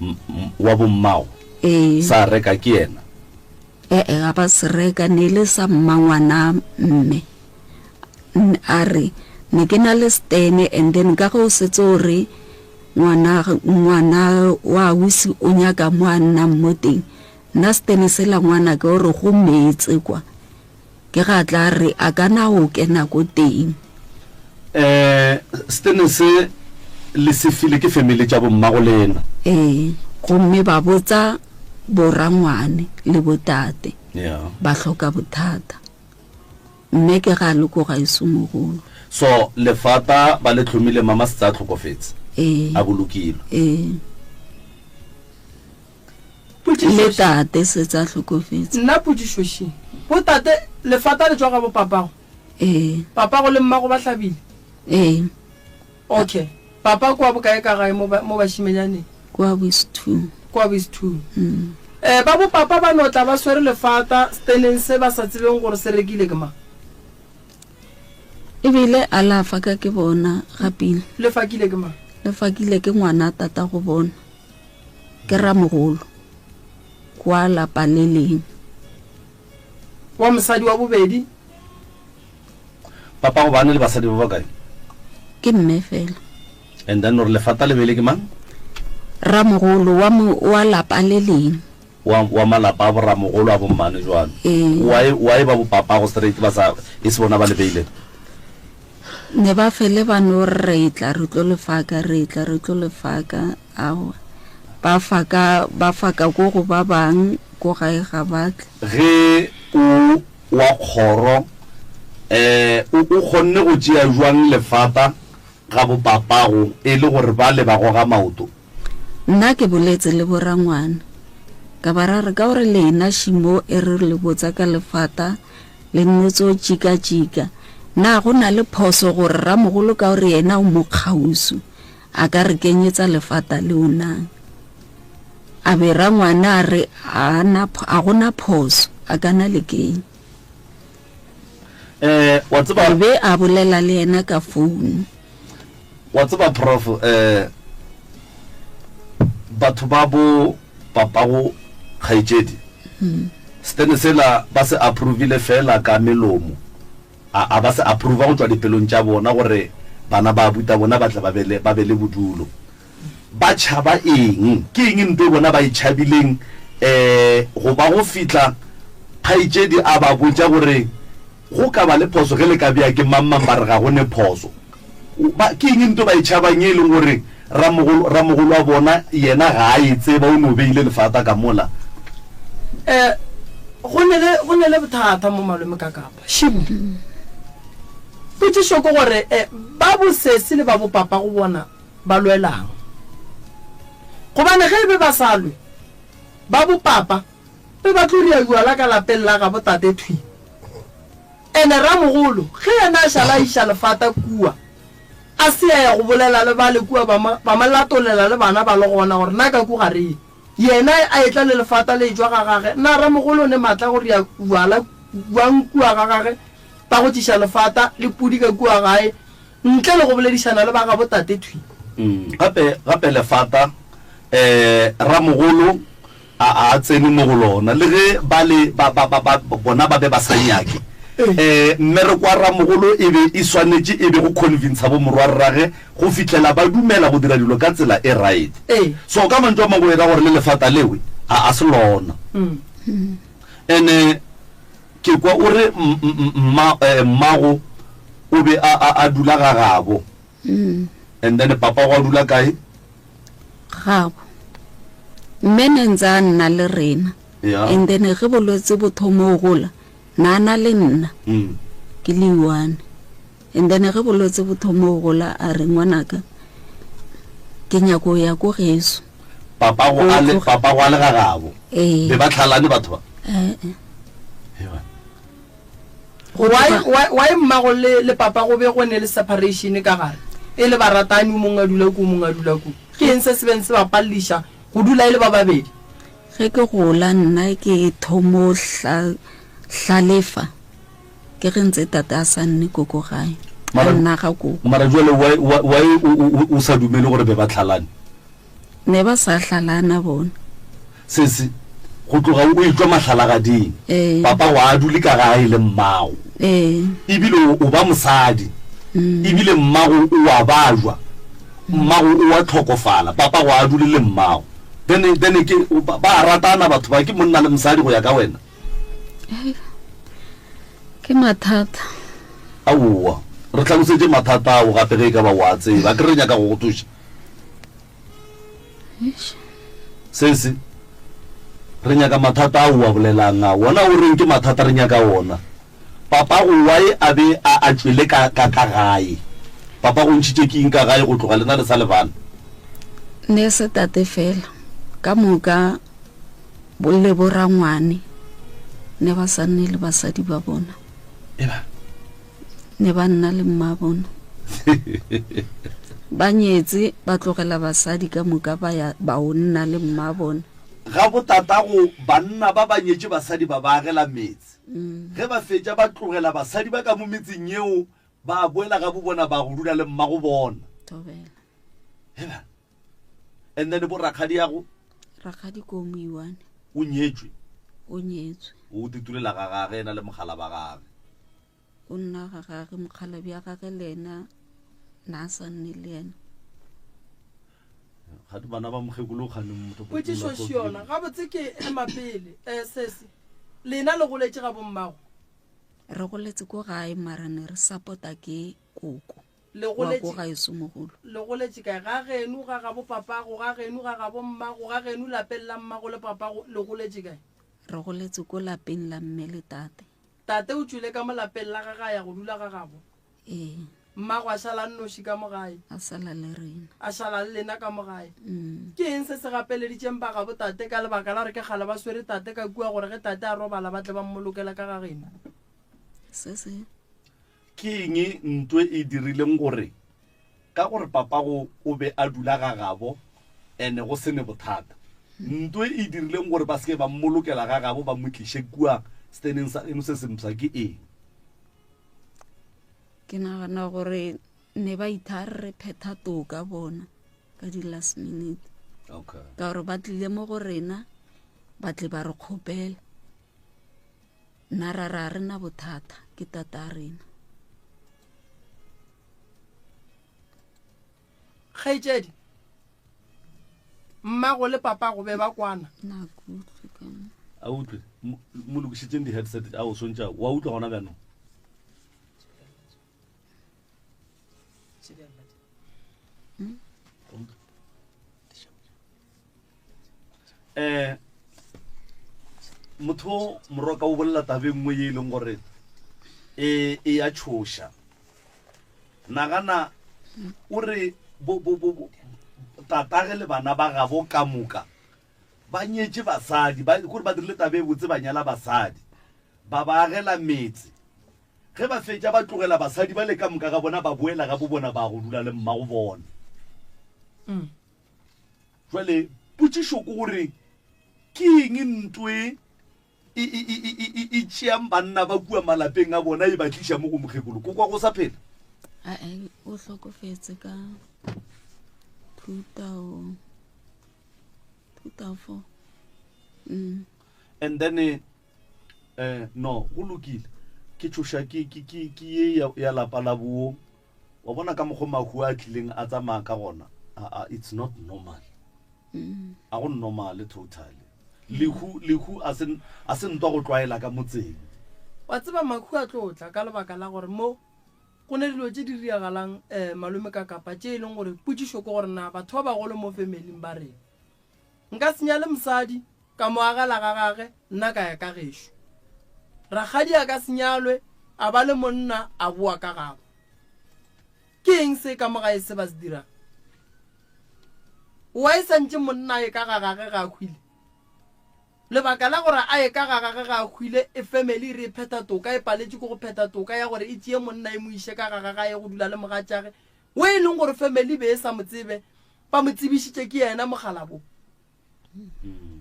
M, m, wa bommago? Ee. Sa reka ke yena? E-e, ga ba se reka, ne e le sa mmangwana mme. A re, Ne ke na le stene and then ka ge o setse o re ngwana, ngwana wa ausi o nyaka mo a nnang mo teng, nna stene sela ngwanake o re go meetse kwa. Ke ga a tla re a ka na o kena ko teng. Eh, stene se le se file ke family tša bommago lena? Ee, gomme ba botsa borangwane le botate. Yeah. Ba hloka bothata. Mme ke ga le ko gaeso mogolo. So lefata ba le hlomile mama setse a hlokofetse? Ee. A bolokilwe? Ee. Le tate setse a hlokofetse. Nna potšišo še, bo tate lefata le tšwa ga bo papago? Ee. Papago le mmago ba hlabile? Ee. Okay. Papa kwa bokae ka gae mo mo bašimenyaneng? Kwa Boisthume. Kwa Boisthume. Mm. Eh, ba bo papa ba no tla ba swere lefata steneng se ba sa tsebeng gore se rekile ke mang. Ebile a la faka ke bona gapile. Le fakile ke mang? Le fakile ke ngwana tata go bona. Ke ramogolo kwa lapa le leng. Wa mosadi wa bobedi. Papa go bane le basadi ba bakae? Ke mme fela. And then gore lefata le bele ke mang? Ramogolo wa mo wa lapa le leng. Wa wa malapa a boramogolo a bommane jwalo. Ee. Why why ba bo papa go straight ba sa e se bona ba le beileng? Ne ba fele ba no re tla re tlo le faka re tla re tlo le faka aowa ba faka ba faka ko go ba bang ko gae ga ba tle. Ge o wa kgoro, eh, o, o kgonne go tšea bjang lefata ga bopapago e le gore bale ba goga maoto? Nna ke boletse le borangwana, ka ba ra re ka gore lena šimo e re le botsa ka lefata le nno tso tšika-tšika, na go na le phoso gore ramogolo ka gore yena o mo kgauswi a ka re kenyetsa lefata leo na? A be rangwane a re, A na, a go na phoso, a ka na le keng. Eh, wa tseba. Re be a bolela le yena ka founu. Wa tseba, Prof, eh, batho ba bo papago kgaetšedi, hmm. setene sela ba se approvile fela ka melomo. A, a ba se approva go tšwa dipelong tša bona gore bana ba abuta bona ba tle ba be le, ba be le bodulo. Ba tšhaba eng? Ke eng nto e bona ba e tšhabileng? E, go ba go fihla kgaetšedi a ba botša gore go ka ba le phoso ge le ka bea ke mang-mang ba re ga go ne phoso. Ba, ke eng nto ba e tšhabang ye e leng gore ramogolo, ramogolo wa bona yena ga a e tseba, o no beile lefata ka mola? E, go ne le, go ne le bothata mo malome ka kapa. Šibu. Potšišo ke gore, e, ba bosesi le ba bopapa go bona ba lwelang. Gobane ge e be ba sa lwe, ba bopapa be ba tlo ria juala ka lapeng la gabo tate thwi. Ene ramogolo ge yena a šala a iša lefata kua, a se a ya go bolela le bale kua ba mo, ba mo latolela le bana ba le gona gore na ka ku ga re ye. Yena a etla le lefata le etšwa ga gage, na ramogolo o ne maatla go ria juala bjang kua ga gage ba go tliša lefata le pudi ka kua gae Ntle le go boledišana le ba gabo tate thwi. Gape, gape lefata, eh, ramogolo a, a tsene mo go lona, le ge ba le, ba, ba, ba, ba, bona ba be ba sa nyake. Eh, mmereko wa ramogolo e be e swanetše e be go convintsha bomorwarrage go fihlela ba dumela go dira dilo ka tsela e right. So, ka mantšu a mangwe e ra gore le lefata lewe, a, a se lona. Ene. Ke kwa o re mma, eh, mmago o be a, a, a dula ga gabo. Mm. And then papago a dula kae? Gabo. Mme ne ntse a nna le rena. Yeah. And then ge bolwetse bo thoma go gola, na na le nna. Mm. Ke le one. And then ge bolwetse bo thoma go gola a re ngwanaka ke nyako ya ko geso. Papago a le, papago a le ga gabo. Ee. Be ba tlhalane batho ba. Eh. Why why why mmago le le papa go be go ne le separation ka gare? E le baratani, o mongwe a dula ko, o mongwe a dula ko. Ke eng se se beng se ba paleliša go dula e le ba babedi? Ge ke gola nna ke thomo hla, hlalefa, ke ge ntse tate a sa nne ko ko gae, a Mara, nna ga koko. mara jwale why, why, why o, o, o sa dumele gore be ba tlhalane? Ne ba sa hlalana bona. Sesi, go tloga o etšwa mahlalagading, Ee. papa go a dule ka gae le mmago. Ee. Ebile o, o ba mosadi. Ebile mmago o a bajwa. Mmago o a hlokofala, papa go a dule le mmago. Then, then ke, ba, ba a ratana batho ba, ke monna le mosadi go ya ka wena. Hei, ke mathata. Aowa, re hlalosetše mathata ao gape ge e ka ba o a tseba. Akere re nyaka go go thuša. Sesi, re nyaka mathata ao o a bolelang a. Wona o reng ke mathata re nyaka ona. Papago why a be a a tšwele ka ka ka gae? Papago o ntšhitše ke eng ka gae go tloga lena le sa le bana? Ne se tate fela, ka moka bo le bo rangwane ne ba sa nne le basadi ba bona. Eba. Ne ba nna le mmabona. Ba nyetse, ba tlogela basadi ka moka ba ya ba o nna le mmabona. Ga botatago banna ba ba nyetše basadi ba ba agela metse. Ge ba fetša ba tlogela basadi ba ka mo metseng yeo ba boela ga bobona ba go dula le mmagobona. Thobela. Hela. And then bo rakgadiago? Rakgadi ko Moiwane. O nyetšwe? O nyetswe. O titulela ga gage yena le mogala ba gage. O nna ga gage, mokgalabje wa gage le yena na a sa nne le yena. Gate bana ba mokgekolo o kgane motho. Potšišo še yona, gabotse ke ema pele. Eh, sesi, lena le goletše ga bommago? Re goletse ko gae mara ne re support-a ke koko Le wa ko goletše, gaeso mogolo. le goletše kae? Ga geno, ga gabo papago, ga geno, ga gabo mmago, ga geno lapeng la mmago le papago, le goletše kae? Re goletse ko lapeng la mme le tate. Tate o tšwile ka mo lapeng la gagwe a ya go dula ga gabo. Ee. Mmago a šala a nnoši ka mo gae. A sala le rena. A šala le lena ka mo gae. Ke eng se se gapeleditšeng ba gabo tate ka lebaka la gore ke kgale ba swere tate ka kua gore ge tate a robala ba tle ba mmolokele ka ga geno? Se se. Ke eng ntwe e dirileng gore Ka gore papago o be a dula ga gabo ene go se ne bothata. Nto e dirileng gore ba se ke ba mmolokela ga gabo ba mo tliše kua seteneng sa geno se sempsha ke eng? Ke nagana gore ne ba ithare re phetha toka bona ka di last minute. Okay. Ka gore ba tlile mo go rena ba tle ba re kgopela. Nna ra re a re na bothata ke tata rena. Kgaetšedi, mmago le papago be ba kwana. Na ke utlwe ka mo. A utlwe, mo lokišetšeng di-headset a o swantša wa utlwa gona bjanong. Hmm? um motho moroka o bolela tabe nngwe ye e leng gore e e ya tšhoša nagana o re tatage le bana ba gabo ka moka ba nyetše basadi ba kore ba dirile tabe e botse ba nyala basadi ba ba agela metse ge ba fetša ba tlogela basadi ba le ka moka ga bona ba boela ga bo bona ba go dula le mmago bona mm. Jwale potšišo ke gore ke eng ntwe e, e, e, e, e, e tšeang banna ba kua malapeng a bona e ba tliša mo go mokgekolo? Ko kwa go sa phela? Ae, o hlokofetse ka 2000 2004. Mm. And then eh no go lokile ke tšhoša ke ke ke ke ye ya, ya lapa la bo Wa bona ka mokgo mahu a tlileng a tsamaya ka gona, aa it's not normal. A go normal totally. Lehu lehu a se a se ntwa go tlwaela ka motseng. Wa tseba mahu a tlo tla ka lebaka la gore mo go ne dilo tše di riagalang um malome ka kapa tše e leng gore potšišo ke gore na batho ba bagolo mo familing ba reng. Nka se nyale mosadi ka mo agela ga gage nna ka ya ka gešo. Rakgadi a ka se nyalwe a ba le monna a boa ka gabo. Ke eng se ka mo gae se ba se dirang? Why santše monna a ye ka ga gage ga a hwile? Lebaka la gore a ye ka ga gage ga a hwile e family e re e phetha toka e paletše ke go phetha toka ya gore e tšee monna e mo iše ka ga gage a ye go dula le mogatšage. O e leng gore family be e sa mo tsebe, ba mo tsebišitše ke yena mokgalabo.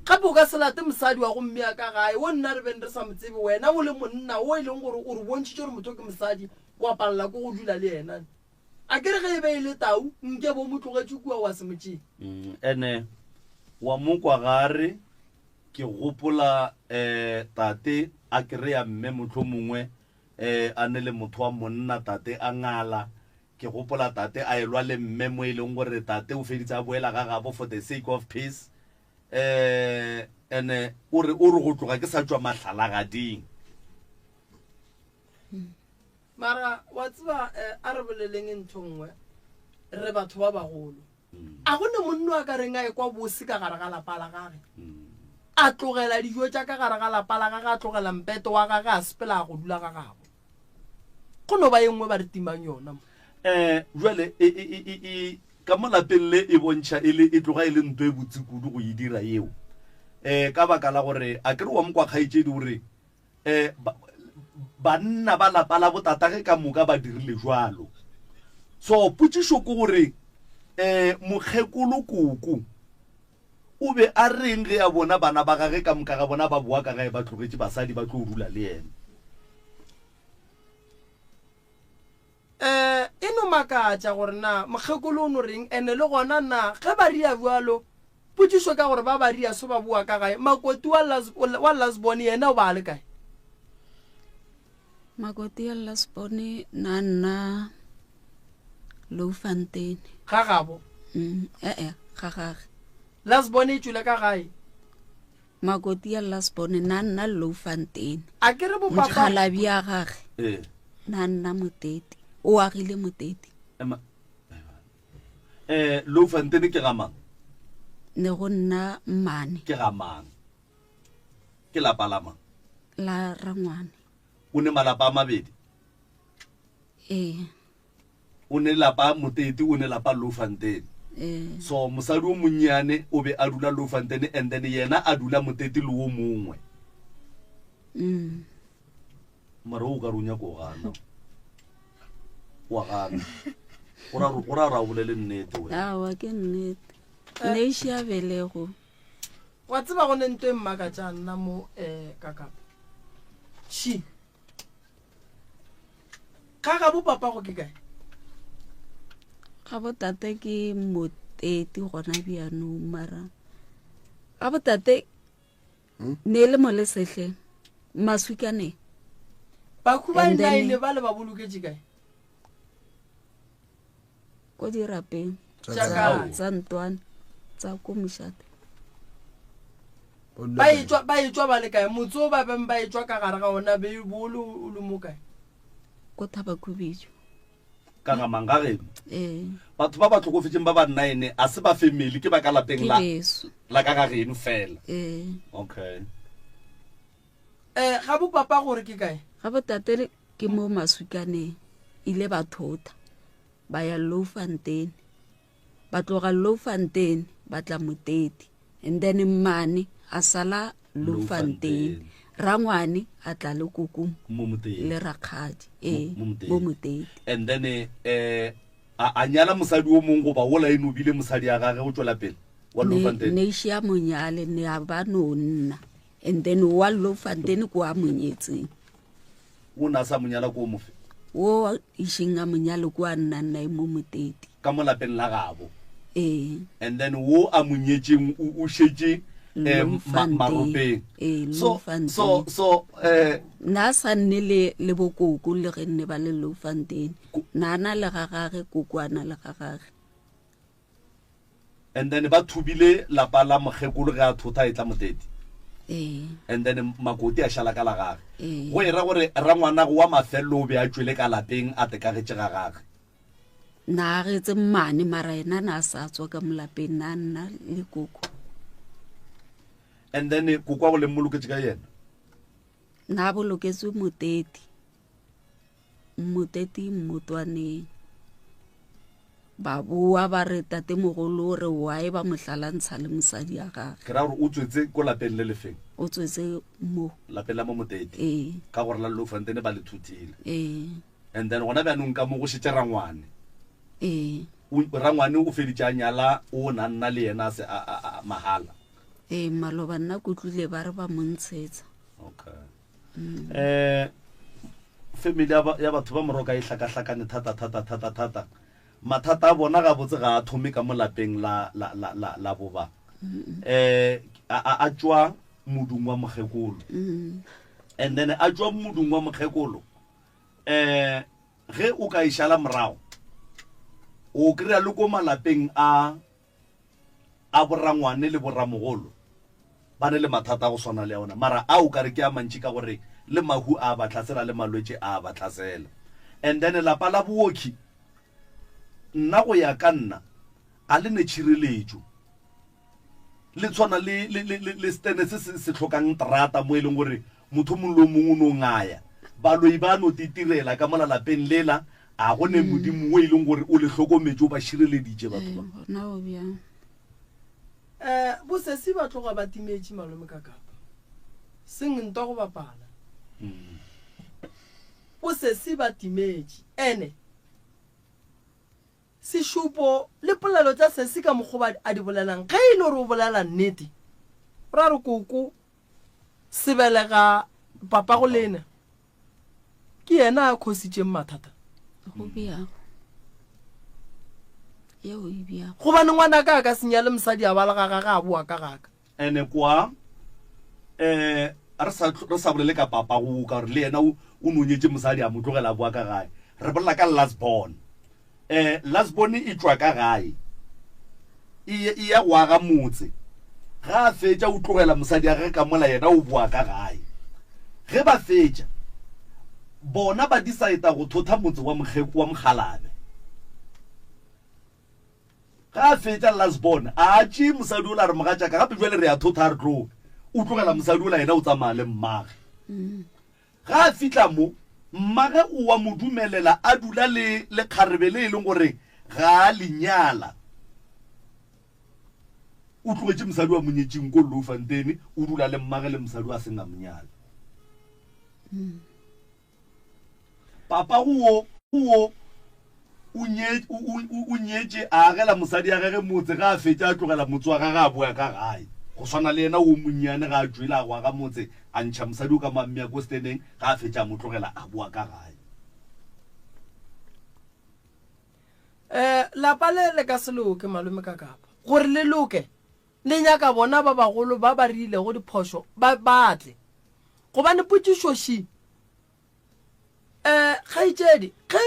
Gape o ka se late mosadi wa go mmea ka gae, wo nna re beng re sa mo tsebe, wena o le monna wo e leng gore o re bontšhitše gore motho ke mosadi, wa palela ke go dula le yena. A ke re ge e be e le tau, nke be o mo tlogetše kua wa se mo tšee. Ene wa mo kwa ga a re, Ke gopola um tate a kry-a mme mohlomongwe um a ne le motho wa monna, tate a ngala. Ke gopola tate a elwa le mme mo e leng gore tate o feditse a boela ga gabo for the sake of peace. Um ene o re o re go tloga ke sa tšwa mahlalagading. Mara wa tseba eh, a re boleleng ntho nngwe, re batho ba bagolo. A go ne monno a ka reng a ekwa bose ka gare ga lapa la gage? A tlogela dijo tša ka gare ga lapa la gage, a tlogela mpete wa gage, a sepela a go dula ga gabo. Go no ba ye nngwe ba re timang yona mo. Um jwale e, e, e, e, e, ka mo lapeng le e bontšha e le e tloga e le nto e botse kudu go e dira yeo. Um ka baka la gore a ke re wa mokwa kgaetšedi o re um ba, banna ba lapa la botatage ka moka ba dirile jwalo. So potšišo ke gore um mokgekolo koko o be a reng ge a bona bana ba gage ka moka ga bona ba boa ka gae ba tlogetše basadi ba tlo dula le yena? Um e no makatša gore na mokgekolo o no reng, ene le gona na ge ba ria bjalo, potšišo ka gore ba ba ria so ba boa ka gae, Makoti wa Las, wa Lasbone yena o ba a le kae? Makoti ya Lasbone na nna Loufontein. Ga gabo? Mm, eh-eh, ga gage. Lasbone e tšwele ka gae? Makoti ya Lasbone na nna Loufontein. A ke re bopapa. Mokgalabje ya gage. Ee. Na nna Motete. O agile Motete. Ema. Eh, Loufontein ke ga mang? Ne go nna mmane. Ke ga mang? Ke lapa la mang? La rangwane. O ne malapa a mabedi? Ee. O ne lapa Motete, o ne lapa Loufontein. Ee. So mosadi o monnyane o be a dula Loufontein and then yena a dula Motete le wo mongwe. Mm. Mara o ka re o nyaka o gana. Wa gana. O ra o ra ra o bolele nnete wena. Aowa ke nnete. Ne e šia belego. Wa tseba go ne nto e mmakatšang nna mo um kakapa. Shi. Ga gabo papago ke kae? Gabo tate ke moteti gona bjanong mara gabo tate hmm? ne e le mo lesehleng maswikaneng. Bakhu ba nine ba le ba boloketše kae? Ko dirapeng tsa ntwane tsa ko mošate. Ba etšwa ba etšwa ba le kae? Motse o ba beng ba etšwa ka gare ga ona be bo le o le mo kae? Ko Thabakhubijo. Ka ga mang? Ga geno? Ee. Batho ba ba hlokofetšeng ba ba nine a se ba family, ke ba ka lapeng Ke la beso. la ka ga geno fela. Ee. Okay. Eh, ga bo papa gore ke kae? Ga bo tate ke mo Maswikaneng, ile ba thota ba ya Loufontein. Ba tloga Loufontein ba tla Moteti and then mmane a sala Loufontein. Rangwane a tla le koko Mo Moteti. le rakgadi ee Mo Moteti. mo Moteti. And then eh a a nyala mosadi o mongwe goba wola e no bile mosadi ya gage go tšwela pele wa Ne Loufontein. ne iše a monyale ne a ba no nna and then wa Loufontein ko a monyetseng. O ne a sa mo nyala ko mofe? Wo išeng a mo nyale ko a nnang nae mo Moteti. Ka mo lapeng la gabo. Ee. And then wo a mo nyetšeng o, o šetše eh, ma, maropeng. Ee, So, so, so, eh. Na sa nne le, le bo koko le ge nne ba le Loufontein. Na na le ga gage, koko a na le ga gage. And then ba thubile lapa la mokgekolo ge a thotha e tla Moteti. Ee. And then Makoti a šala ka la gage. Ee. Go e ra gore rangwanagwe wa mafelelo o be a tšwele ka lapeng a tekagetše ga gage. Na agetse mmane mara yena na sa tswa ka molapeng na nna le koko. And then koko a go le mmoloketše ka yena. Na boloketswe Moteti. Moteti Mmotwaneng. Ba boa ba re tatemogolo o re why ba mo hlalantsha le mosadi ya gage. Ke ra gore o tswetse ko lapeng le lefeng? O tswetse mo. Lapeng la mo Moteti? Ee. Ka gore la Loufontein ba le thuthile. Ee. And then gona bjanong ka mo go šetše rangwane. Ee. O, rangwane o feditše a nyala o na nna le yena a se a, a, a, mahala. Ee, maloba nna ke utlwile ba re ba mo ntshetsa. Okay. Eh, family ya, ba, ya batho ba Moroka e hlakahlakane thata thata thata thata. Mathata a bona gabotse ga a thome ka mo lapeng la, la, la, la, la boba. Eh, a, a, a tšwa modung wa mokgekolo. And then a tšwa modung wa mokgekolo. Eh, Ge o ka e šala morago, o kry-a le ko malapeng a a borangwane le boramogolo ba ne le mathata a go swana le a ona, mara a o ka re ke a mantši ka gore le mahu a ba hlasela le malwetši a ba hlasela. And then lapa la booki, nna go ya ka nna, a le ne tšhireletšo. Le tshwana le, le, le, le, le stene se se, se hlokang terata mo e leng gore motho o mongwe le o mongwe o no ngaya. Baloi ba no titirela ka mola lapeng lela, a go ne Modimo wo e leng gore o le hlokometše, o ba šireleditše batho ba. Gona go bjang? Eh, bosesi ba tloga ba timetše malome ka kapa. Seng ntwa go bapala. Bosesi ba timetše. Ene. Sešupo le polelo tša sesi ka mokgo ba a di bolelang ge e le gore o bolela nnete o ra re koko sebelega papago lena ke yena a khositšeng mathata. Go bjago. Yeo e bjago. Gobane ngwanaka a ka se nyale mosadi a ba le ga gage a boa ka gaka. Ene kwa eh re sa re sa bolele ka papa go ka gore le yena o o no nyetše mosadi a mo tlogela a boa ka gae. Re bolela ka last born. Eh last born e tšwa ka gae e e ya go aga motse. Ga a fetša o tlogela mosadi ya gage ka mola yena o boa ka gae. Ge ba fetša bona ba decide go thotha motse wa wa Mokgalabe. Ge a fetša last born a tšee mosadi ola a re mogatšaka gape bjale re ya thotha a re tloge. O tlogela mosadi ola yena o tsamaya le mmage. Ge a fihla mo mmage o wa mo dumelela a dula le lekgarebe le e leng gore ga a le nyala. O tlogetše mosadi wa monyetšing ko Loufontein o dula le mmage le mosadi wa seng a mo nyala. Papago wo, wo o nye, o, o, o nyetše, a agela mosadi ya gage motse, ge a fetša a tlogela motse wa gage a boya ka gae. Go swana le yena wo monnyane ge a tšwele a go aga motse, a ntšha mosadi o ka mo a mmea ko steneng, ge a fetša a mo tlogela a boa ka gae. Eh, lapa le le ka se loke, malome Kakapa. Gore le loke, le nyaka bona ba bagolo ba ba rilego diphošo ba, ba tle. Gobane potšišo še, Eh, kgaetšedi, ge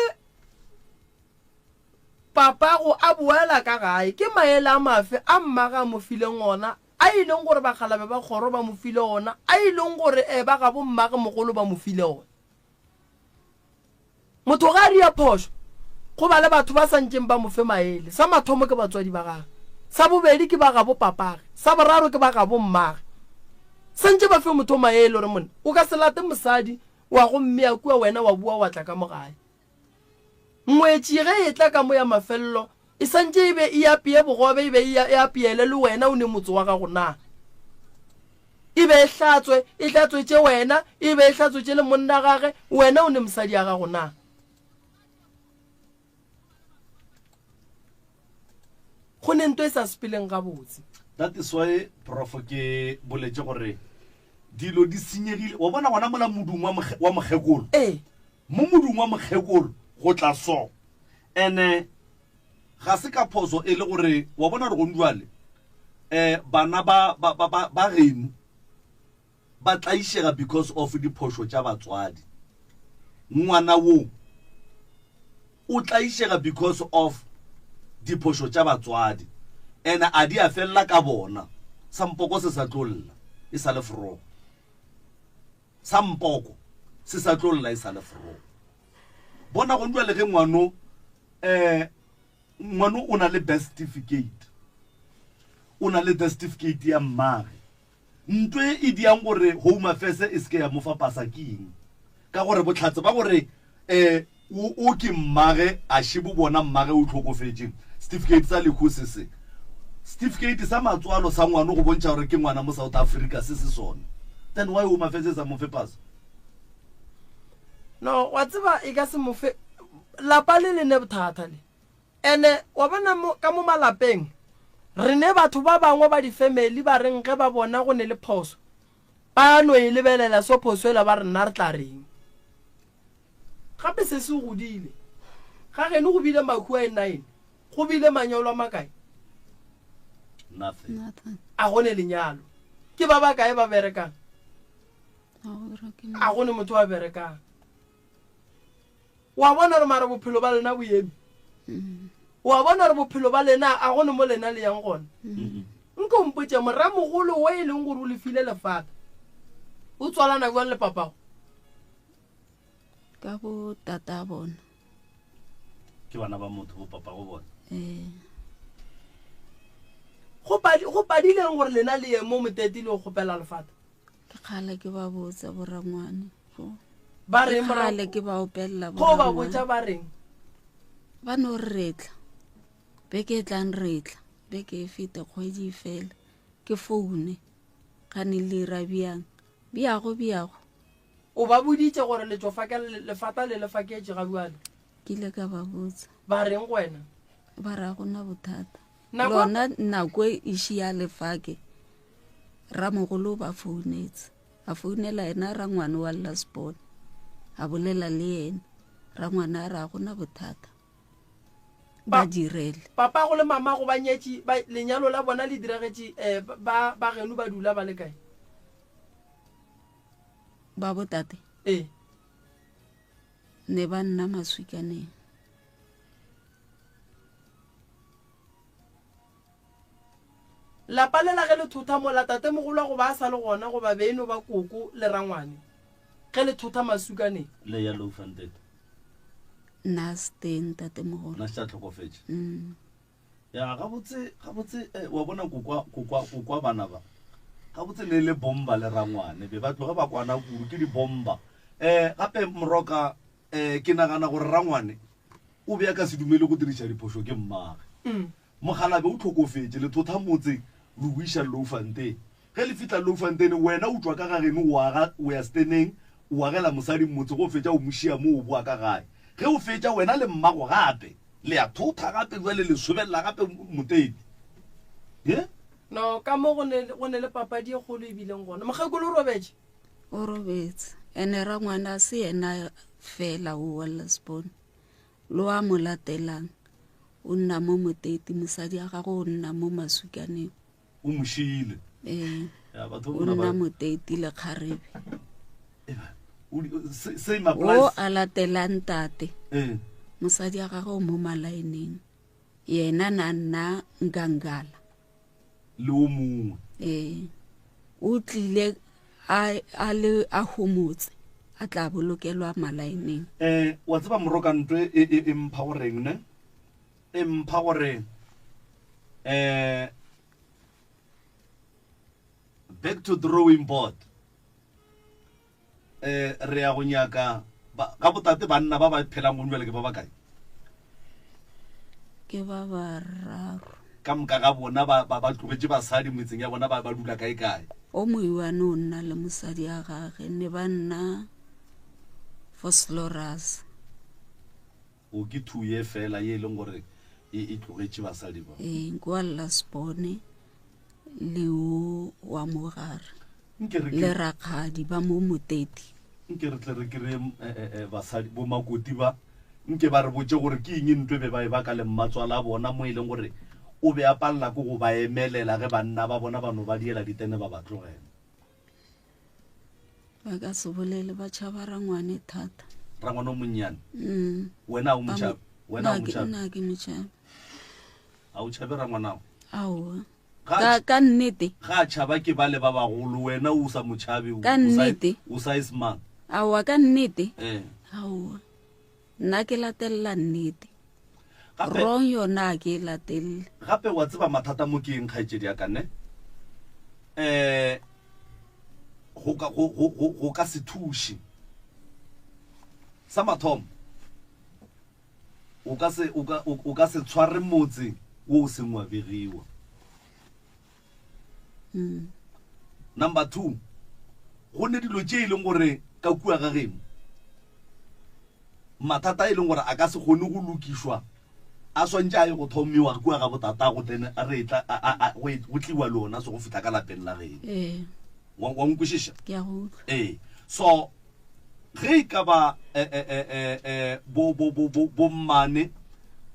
papago a boela ka gae, ke maele a mafe a mmage a mo fileng ona, a e leng gore bakgalabe ba kgoro ba mo file ona, a e leng gore eh, ba gabo mmage mogolo ba mo file ona? Motho ge a ria phošo, go ba le batho ba sa ntšeng ba mo fe maele. Sa mathomo ke batswadi ba gagwe, sa bobedi ke ba gabo papage, sa boraro ke ba gabo mmage. Sa ntše ba fe motho maele gore monna o ka se late mosadi wa go mmea kua wena wa bua wa tla ka mo gae. Ngwetši ge e tla ka mo ya mafelelo e sa ntše e be e apee bogobe e be e e apeele le wena o ne motse wa gago na? E be e hlatswe, e hlatswetše wena, e be e hlatswetše le monna gage, wena o ne mosadi ya gago na? Go ne nto e sa sepeleng gabotse. That is why prof ke boletše gore dilo di senyegile. Wa bona gona mola modung wa wa mokgekolo. Ee. Mo modung wa mokgekolo go tla so. Ene ga se ka phoso e le gore wa bona gore gone jwale eh bana ba ba ba ba, ba geno ba tlaišega because of diphošo tša batswadi. Ngwana wo o tlaišega because of diphošo tša batswadi and a di a felela ka bona. Sampoko se sa tlo lla e sa le forogo. Sampoko se sa tlo lla e sa le forogo. Bona gone jwale ge ngwano eh ngwano o na le birth certificate, o na le death certificate ya mmage. Nto e e diang gore Home Affairs e se ke ya mo fa pasa ke eng? Ka gore bohlatse ba gore um o o ke mmage a še bo bona mmage o hlokofetše. Certificate sa lehu se se. Certificate sa matswalo sa ngwano go bontšha gore ke ngwana mo South Africa se se sona. Then why Home Affairs e sa mo fe pasa? No, wa tseba e ka se mo fe. Lapa le le ne bothata le. Ene wa bona mo, ka mo malapeng, re ne batho ba bangwe ba difemeli ba reng ge ba bona go ne le phoso, ba no e lebelela so phoso ela ba re nna re tla reng. Gape se se godile. Ga geno go bile mahu a e-nine, go bile manyalo a makae? Nothing. Nothing. A go ne lenyalo. Ke ba bakae ba berekang? A go bereke A go ne motho wa berekang. Wa bona gore mara bophelo ba lena bo eme. Wa bona gore bophelo ba lena a go ne mo lena le yang gona. Nko mpotše moramogolo wo e leng gore o le file lefata o tswalana jwang le papago? Ka bo tata bona. Ke bana ba motho bo papago bona. Ee. Go padi go padileng gore lena le ye mo moteti le go kgopela lefata? Ke kgale ke ba botsa borangwane. Ba reng Ke kgale ke ba opelela Go ba botša ba reng? Ba no re re tla. Beke e tlang re tla. Beke e fete kgwedi e fela. Ke foune. Gane le ira bjang? Bjago bjago. O ba boditše gore le tšo faka lefata le le faketše ga bjale? Ke ile ka ba botsa. Ba reng go wena? Ba re ga gona bothata. Nako Lona nako e iši ya lefake, ramogolo o ba founetse. A founela yena rangwane wa Lasbon, a bolela le yena. Rangwane a re ga gona bothata, ba direle. Papago le mamago ba nyetše, ba, lenyalo la bona le diragetše, eh, ba, ba geno ba dula ba le kae? Ba bo tate? Ee. Ne ba nna Maswikaneng. Lapa lela ge le thotha mola tatemogolo goba a sa le gona goba be e no ba koko le rangwane ge le thotha masukaneng. Le ya Loufantet. Nna se teng tatemogolo. Nna se tša hlokofetše. Mm. Ya gabotse gabotse eh, wa bona kokwa kokwa kokwa bana ba. Gabotse ne le bomba le rangwane be ba tloge ba kwana kudu ke di bomba. Eh gape moroka eh ke nagana gore rangwane o be a ka se dumele go diriša diphošo ke mmage. Mm. Mokgalabje o hlokofetše, le thotha motse le o iša Loufontein. Ge le fihla Loufontein, wena o tšwa ka ga geno o aga, o ya steneng, o agela mosadi motse, ge o fetša o mo šia moo o boa ka gae. Ge o fetša wena le mmago gape le ya thotha gape bjale le sobelela gape moteti. Ye? No, ka mo go ne, go ne le papadi e kgolo e bileng gona. Mokgekolo o robetše? O robetse. Ene rangwane a se yena fela o wa Lasbon. Lo a mo latelang o nna mo Moteti, mosadi ya gagwe o nna mo Masukaneng. O mo šiile. Ee. Ya, batho O bona ba- nna Moteti le kgarebe. Eba, o di- se- same applies. O a latelang tate, Ee. mosadi ya gagwe o mo malaeneng. Yena na nna Nkangala. Le o mongwe. Ee. O tlile a, a le a homotse, a tla bolokelwa malaeneng. Eh, wa tseba morokantwe e, e, e mpha go reng ne? E mpha gore eh back to drawing board. Eh re ya go nyaka ba ga botate banna ba ba phelang gong jwale ke ba bakae? Ke ba bararo. Ka moka ga bona ba ba ba tlogetše basadi metseng ya bona ba ba dula kae kae. O moiwane o nna le mosadi ya gage ne ba nna Vosloorus. O ke thuye fela ye e leng gore e e tlogetše basadi ba. Ee, ke wa Lasbone le o wa Mogare Nke re le rakgadi ba mo Moteti. Nke re tle re kry-e eh, eh, eh, basadi bomakoti ba nke ba re botše gore ke eng ntwe be ba e baka le mmatswala bona mo e leng gore o be a palela ke go ba emelela ge banna ba bona ba no ba diela ditene ba ba tlogela. Ba ka se bolele ba tšhaba rangwane thata. Rangwane o monnyane? Mm. Wena o motšhabe? Wena o motšhabe? Nna ke motšhabe. A o tšhabe rangwanao? Aowa. Ka, ka nnete. Ga a tšhaba ke bale ba bagolo, wena o sa mo tšhabe. Ka nnete. O size mang? Aowa, ka nnete. Eh. Aowa. Nna ke latelela nnete. Gape, Wrong yona a ke e latelele. Gape wa tseba mathata mo ke eng kgaetšedi ya ka ne? Eh go ka go go go go ka se thuše. Sa mathomo o ka se o ka o ka se tshware motse wo o seng wa begiwa. Mm. Number 2 go ne dilo tše e leng gore ka kua ga geno mathata e leng gore a ka se kgone go lokišwa. A swantše a ye go thomiwa kua ga botatago then re etla a, a, a, go, e- go tliwa le ona so go fihla ka lapeng la geno. Ee. Wa, wa nkwešiša? Ke a go utlwa. Ee. So ge e ka ba eh, eh, eh, eh, eh, bo, bo, bo, bo, bommane,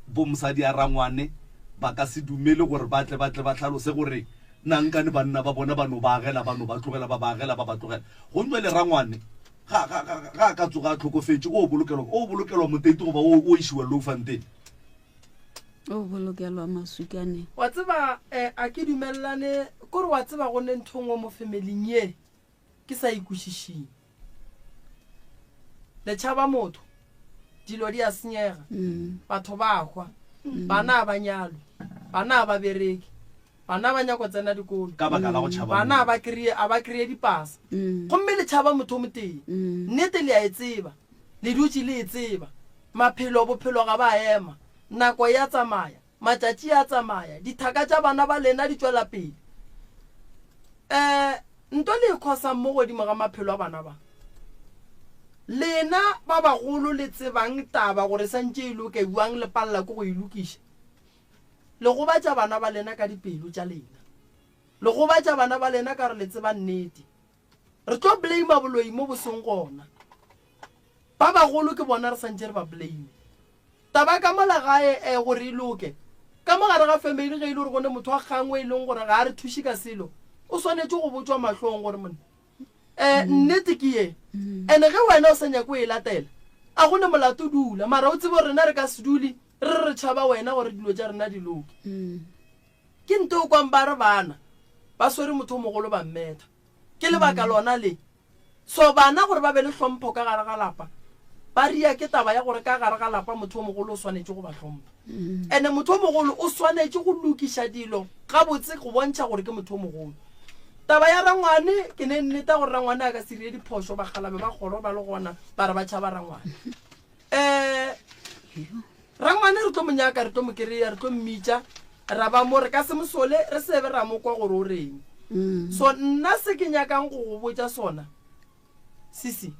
bo mosadi a rangwane ba ka se dumele gore ba tle ba tle ba hlalose gore na nkane banna ba bona ba no ba agela ba no ba tlogela ba ba agela ba ba tlogela. Gomme jwale rangwane ga, ga, ga, ga a ka tsoga a hlokofetše o bolokelwa, o bolokelwa moteiti goba o, o išiwa Louwfontein? O bolokelwa maswikaneng. Wa tseba, eh, a ke dumelelane, kore wa tseba go ne ntho nngwe mo familing ye ke sa e kwešišing. Le tšhaba motho, dilo di a senyega, batho ba a hwa, bana a ba nyalwe, bana a ba bereke, Bana ba nyako tsena dikolo. Ka baka la go tšhaba Bana a ba kreye, a ba kreye dipasa. Gomme le tšhaba motho o motee. Nnete le a e tseba. Le dutše le e tseba. Maphelo, bophelo ga ba ema. Nako e a tsamaya. Matšatši a tsamaya. Dithaka tša bana ba lena di tšwela pele. Um, nto le e khosang mo godimo ga maphelo a bana ba. Lena ba bagolo le tsebang taba gore santše e loke, bjang le palela ke go e lokiša? Le gobatša bana ba lena ka dipelo tša lena. Le gobatša bana ba lena ka gore le tseba nnete. Re tlo blame boloi mo bo seng gona. Ba bagolo ke bona re santše re ba blame. Taba ka mola gae eh gore e loke. Ka mo gare ga family ge e le gore go ne motho wa kgang o e leng gore ga a re thuše ka selo, o swanetše go botšwa mahlong gore monna eh nnete ke ye. And ge wena o sa nyake o e latela, a go ne molato dula. Mara o tsebe gore rena re ka se dule Re re re tšhaba wena gore dilo tša rena di loke. Ke nto o kwang ba re bana ba swere motho o mogolo ba mmetha. Ke lebaka lona le. So bana gore ba be le hlompho ka gare ga lapa, ba ria ke taba ya gore ka gare ga lapa motho o mogolo o swanetše go ba hlompha. Ene motho o mogolo o swanetše go lokiša dilo gabotse go bontšha gore ke motho o mogolo. Taba ya rangwane, ke ne nneta gore rangwane a ka se rie diphošo, bakgalabe ba kgoro ba le gona ba re ba tšhaba rangwane. um rangwane re tlo mo nyaka re tlo mo kry-a re tlo mmitša ra ba mo re ka se mosole re sebe ra mo kwa gore o reng mm. so nna se ke nyakang go go botša sona sisi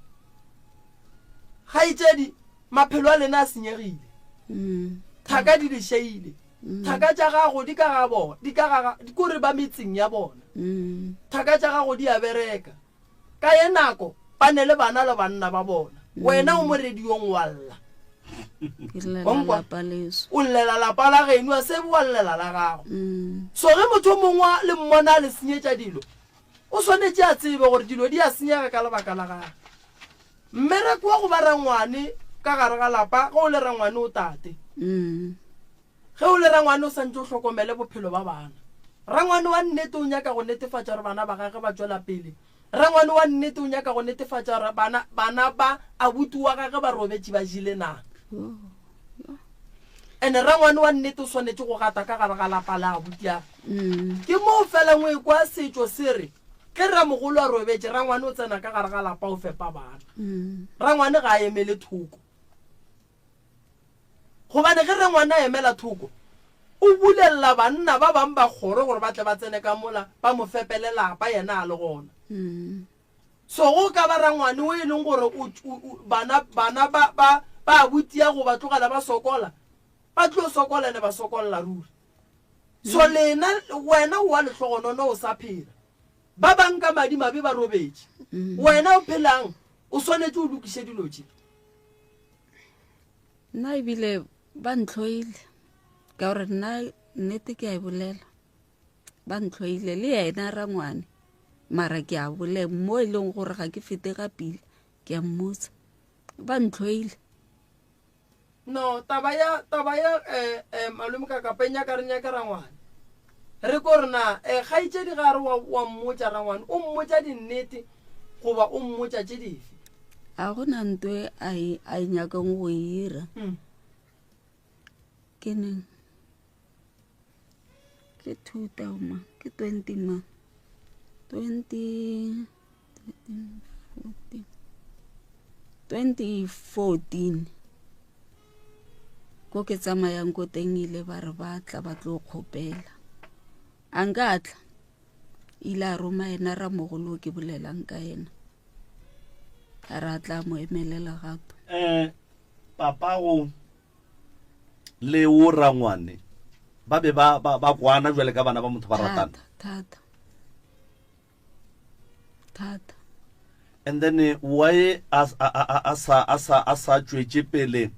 gaetšedi maphelo a lena a senyegile mm. thaka di lešeile mm. thaka tša gago di ka ga bona di ka ga kore ba metseng ya bona thaka tša gago di a bereka Ka ye nako ba ne le bana le banna ba bona. Wena o mo radiong wa lla. Ke llela Wa nkwa? lapa leso. O llela lapa la geno a se wa llela la gago. Mm. So ge motho o mongwe a le mmona a le senyetša dilo, o swanetše a tsebe gore dilo di a senyega ka lebaka la gagwe. Mmereko wa go ba rangwane ka gare ga lapa, ge o le rangwane o tate. Mm. Ge o le rangwane o santše o hlokomele bophelo ba bana. Rangwane wa nnete o nyaka go netefatša gore bana ba gagwe ba tšwela pele. Rangwane wa nnete o nyaka go netefatša gore bana, bana ba abuti wa gagwe ba robetše ba jele na. Ene rangwane wa nnete o swanetše go gata ka gare ga lapa la abuti ya. Ke moo fela ngwe kwa setšo se re, ge ramogolo a robetše, rangwane o tsena ka gare ga lapa o fepa bana. Rangwane ga a emele thoko. Gobane ge rangwane a emela thoko, o bulelela banna ba bang ba kgoro gore ba tle ba tsene ka mola ba mo fepele lapa yena a le gona. So go ka ba rangwane o e leng gore o, o, o, bana, bana ba, ba, ba abutia go ba tlogela ba sokola, ba tlo sokola ene ba sokolla ruri. So lena, wena o wa lehlogonono o sa phela. Ba bang ka madimabe ba robetše. Wena o phelang o swanetše o lokiše dilo tše. Nna ebile ba ntlhoile ka gore nna nnete ke a e bolela ba ntlhoile le yena rangwane mara ke a bolela mo e leng gore ga ke fete ga pila ke a mmotsa ba ntlhoile No, taba ya taba ya eh, eh, malome ka kapa e nyaka re nyake rangwane. Re ko re na eh, kgaetšedi ga re wa, wa mmotša rangwane, o mmotša dinnete goba o mmotša tše dife? A go na nto e a e, a e nyakang go e ira. Mm. Ke neng? Ke 2000 ma, ke 20 ma. 20 2014 ko ke tsamayang ko teng ile ba re ba tla ba tlo kgopela a nka tla ile a roma ena ramogolo ke bolelang ka ena a re a tla mo emelela gape um papago. Le wo rangwane ba be ba ba ba kwana jwale ka bana ba motho ba ratana. Thata, thata. Thata. And then eh, why a a a a sa a sa a sa tšwetše pele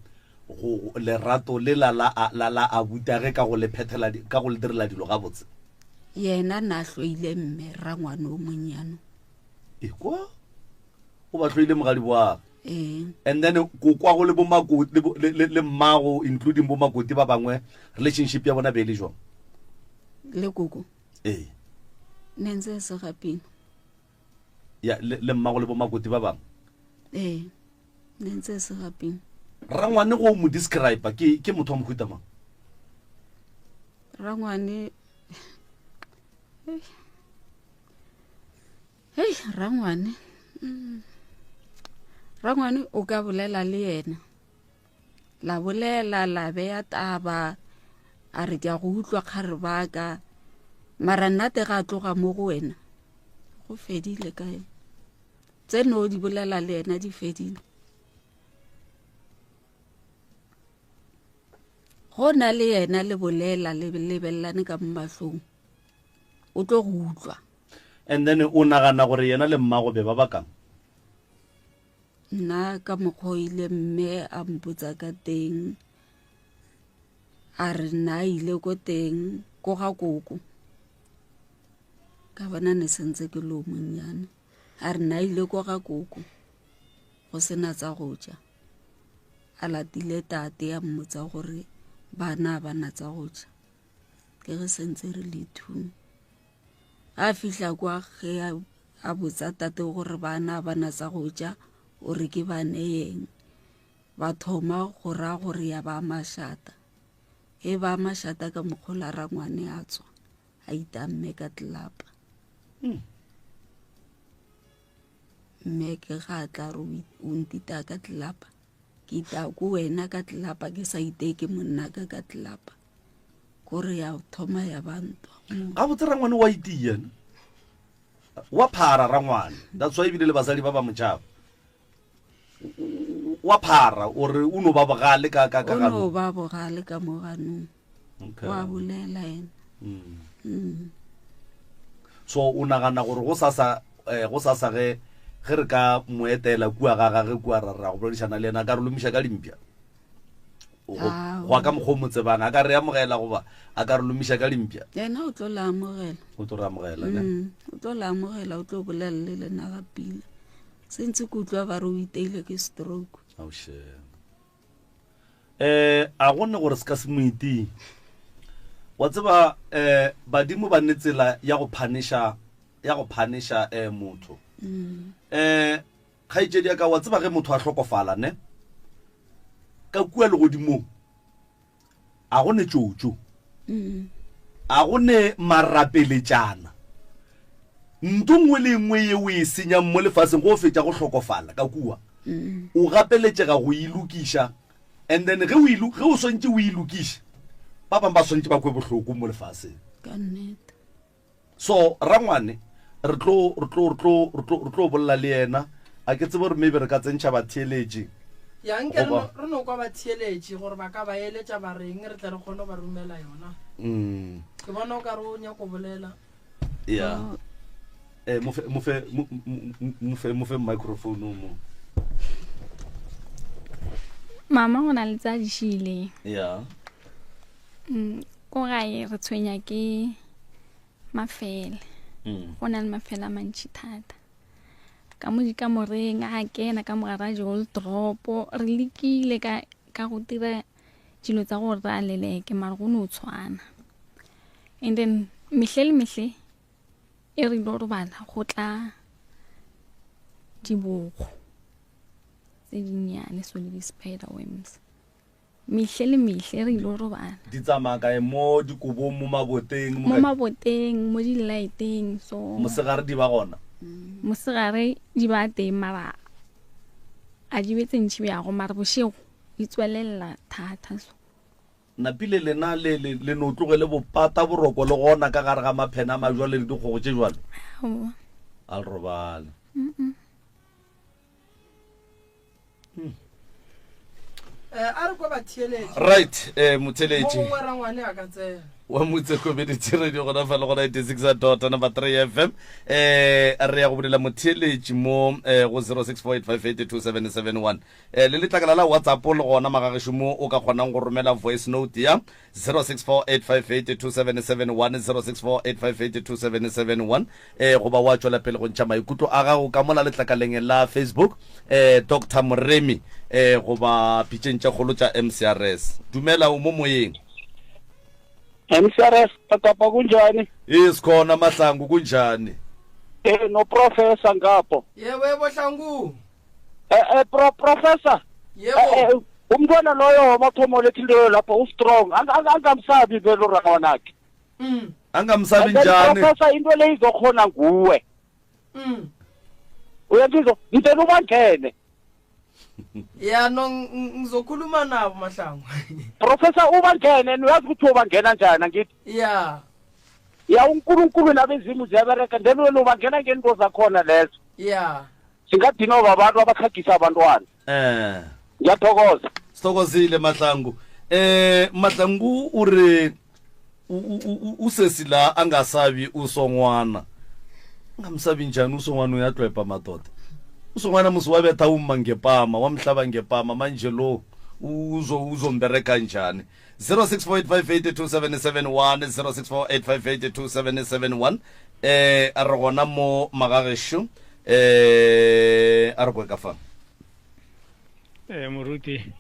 go lerato le la la la la abutage ka go le phethela ka go le direla dilo gabotse? Yena na hloile mme rangwane o monnyane. Ekwa o ba hloile mogadi wa Ee. And then kokwago le bomakoti le, le, le, le mmago including bomakoti ba bangwe relationship ya bona be e le jwang? Le koko. Ee. Ne ntse se gapina. Ya le, le mmago le bomakoti ba bangwe. Ee. Ne ntse se gapina. Rangwane go mo describe ke ke motho wa mohuta mang? Rangwane Hei, rangwane. Mm. Rangwane o ka bolela le yena. La bolela la beya taba a re ke a go utlwa kgare ba ka. Mara nna te ga tloga mo go wena. Go fedile ka yena. Tse no di bolela le yena di fedile. Go na le yena le bolela le lebelelane ka mo mahlong. O tlo go utlwa. And then o nagana gore yena le mmago be ba bakang? Nna ka mokgwa o ile mme a mpotsa ka teng a re nna a ile ko teng ko ga koko ka bona ne sentse ke le o monnyane a re nna ile ko ga koko go sena tsa go ja a latile tate ya mmotsa gore bana ba na tsa go ja ke ge sentse re le thung A fihla kwa ge a botsa tate gore bana ba na tsa go ja o re ke ba neyeng. Ba thoma go ra gore ya ba mašata. Ge ba mašata ka mokgola rangwane a tswa a itamme ka tlelapa. Hmm. Mme ke ga a tla re o ntita ka tlelapa. Ke ita ko wena ka tlelapa ke sa iteke monna ka ka tlelapa. Kore ya thoma ya ba ntwa. Gabotse rangwane wa itia ne? Wa phara rangwane. That's why ebile le basadi ba ba motšhaba. Wa phara o re o no ba bogale ka ka ka O no ba bogale ka mo ganong. Okay. Wa bolela yena. Mm. Mm. So o nagana gore go sasa eh, go sasa ge ge re ka mo etela kua ga gage kua ra ra go boledišana le yena a ka re lomiša ka dimpša. Go go ka mokgwa o mo tsebang a ka re amogela goba a ka re lomiša ka dimpša. Yena o tlo la amogela. O tlo re amogela ne? Mm, o tlo la amogela o tlo bolela le lena ga pila. Sentse ke utlwa ba re o iteile ke stroke. Oh shit. Eh a go ne gore se ka se mo itee. Wa tseba eh badimo ba ne tsela ya go phanisha ya go phanisha eh motho. Mm. Eh Kgaetšedi ya ka, wa tseba ge motho a hlokofala, ne? Ka kua legodimong, a go ne tšotšo. A go ne marapeletšana. Nto nngwe le nngwe ye o e senyang mo lefaseng go fetša go hlokofala ka kua, o gapeletšega go e lokiša. And then ge o e ge o swantše o e lokiše, ba bangwe ba swantše ba kwe bohloko mo lefaseng. Ka nnete. So rangwane re tlo re tlo re tlo re tlo re tlo bolela le yena. A ke tsebe gore maybe re ka tsentšha batheeletši. Ya nke re no re no kwa batheeletši gore ba ka ba eletša ba reng re tle re kgone go ba romela yona. Mm. Ke bona o ka re o nyako bolela. Ya. Eh mo fe mo fe mo fe mo fe microphone mo. Mama go na le tsa di šileng. Ya. Mm, ko gae re tshwenya ke mafele mm. go na le mafele a mantši thata ka mo dikamoreng a kena ka mogara dropo re lekile ka ka go dira dilo tsa gore re a leleke mara go no tshwana and then mehle le mehle e re lo robala go tla diboko tse dinnyane so le di-spider worms Mehle le mehle re ilo robala. Di tsamaya kae? Mo dikobong, mo maboteng, mo maboteng, mo dilaeteng, so. Mosegare di ba gona? Mosegare di ba teng mara a di be tse ntši bjago mara bošego di tswelelela thata so. Napile lena le le le no tlogele bopata boroko le gona ka gare ga maphene a majwale le dikgogo tše jwalo? Aowa. A le robale. Mm. Hmm. Eh, a re kwa batheeletši. Right, eh, motheeletši. Mo gongwe rangwane a ka tsena. Wa Motse Community Radio gona fa le go 96 dot number 3 FM. Eh, re ya go bulela motheeletši mo eh, go 0648582771. Eh, le letlakala la WhatsApp le gona magagešo mo o ka kgonang go romela voice note ya 0648582771 0648582771 eh goba wa tšwela pele go ntšha maikutlo a gago ka mola letlakaleng la Facebook eh Dr Moremi eh goba pitšeng tša kgolo tša MCRS. Dumela o mo moyeng. MCRS Kapa kunjani? Ee sikhona Mahlangu kunjani? Eh no professor ngapho. Yebo yebo Hlangu. Eh eh pro professor. Yebo. Eh, eh, umntwana loyo wamathomo lethi loyo lapho u strong. Angamsabi vele uRangwanakhe. Angamsabi njani? Professor into le izokhona nguwe. Uyangizwa? Ngicela ubangene. Ya no ngizokhuluma nabo Mahlangu. Professor ubangene uyazi ukuthi ubangena njani angithi? Ya. Ya uNkulunkulu nabezimu ziyabereka then wena ubangena ngento zakhona lezo. Ya. Singadinwa babantu abatlhagisa abantwana. Eh. Ngiyathokoza. Sithokozile Mahlangu. Eh Mahlangu o re usesi la angasabi usongwana. Ungamsabi njani usongwana uyatlwepa madoda. Usongwana musi wabetha umma ngepama, wamhlaba ngepama manje lo uzo uzombereka njani? 0648582771 0648582771 eh a re gona mo magagešo eh a re kwe ka fa. Eh moruti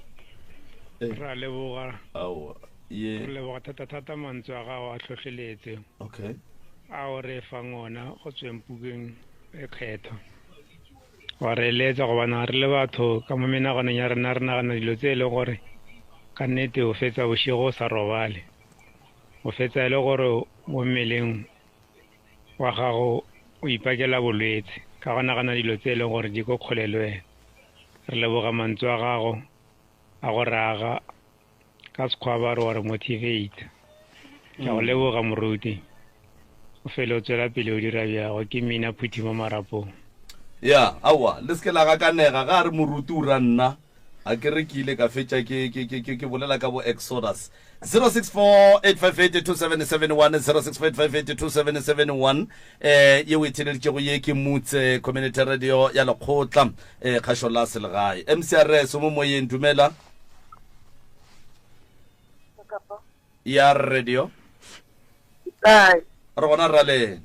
ra leboga. Aowa ye. Re leboga thata thata mantswe a gago a tlhotlheletse. Okay. A o re fang ona go tsweng pukeng e kgethwa. Wa re eletsa gobane ga re le batho ka mo menaganong ya rena re nagana dilo tse e leng gore ka nnete o fetsa bošego o sa robale. O fetsa e le gore mo mmeleng wa gago o ipakela bolwetse ka go nagana dilo tse e leng gore di ko kgole le wena. Re leboga mantswe a gago a go raga ka sekgwa ba re wa re motivate. Ke a go leboga moruti. O fele o tswela pele o dira bjago. Ke mina phuthi mo marapong. Ya, aowa, le se ke la gakanega ga a re moruti o ra nna. A ke re ke ile ka fetša ke, ke, ke, ke, ke bolela ka bo Exodus. 0648582771, 0648582771, eh, ye o e theeleditšego ye ke Mutse Community Radio ya Lekgotla, eh, kgašo la selegae. MCRS, o mo moyeng, dumela. Ya radio. Kae? Re gona raleng.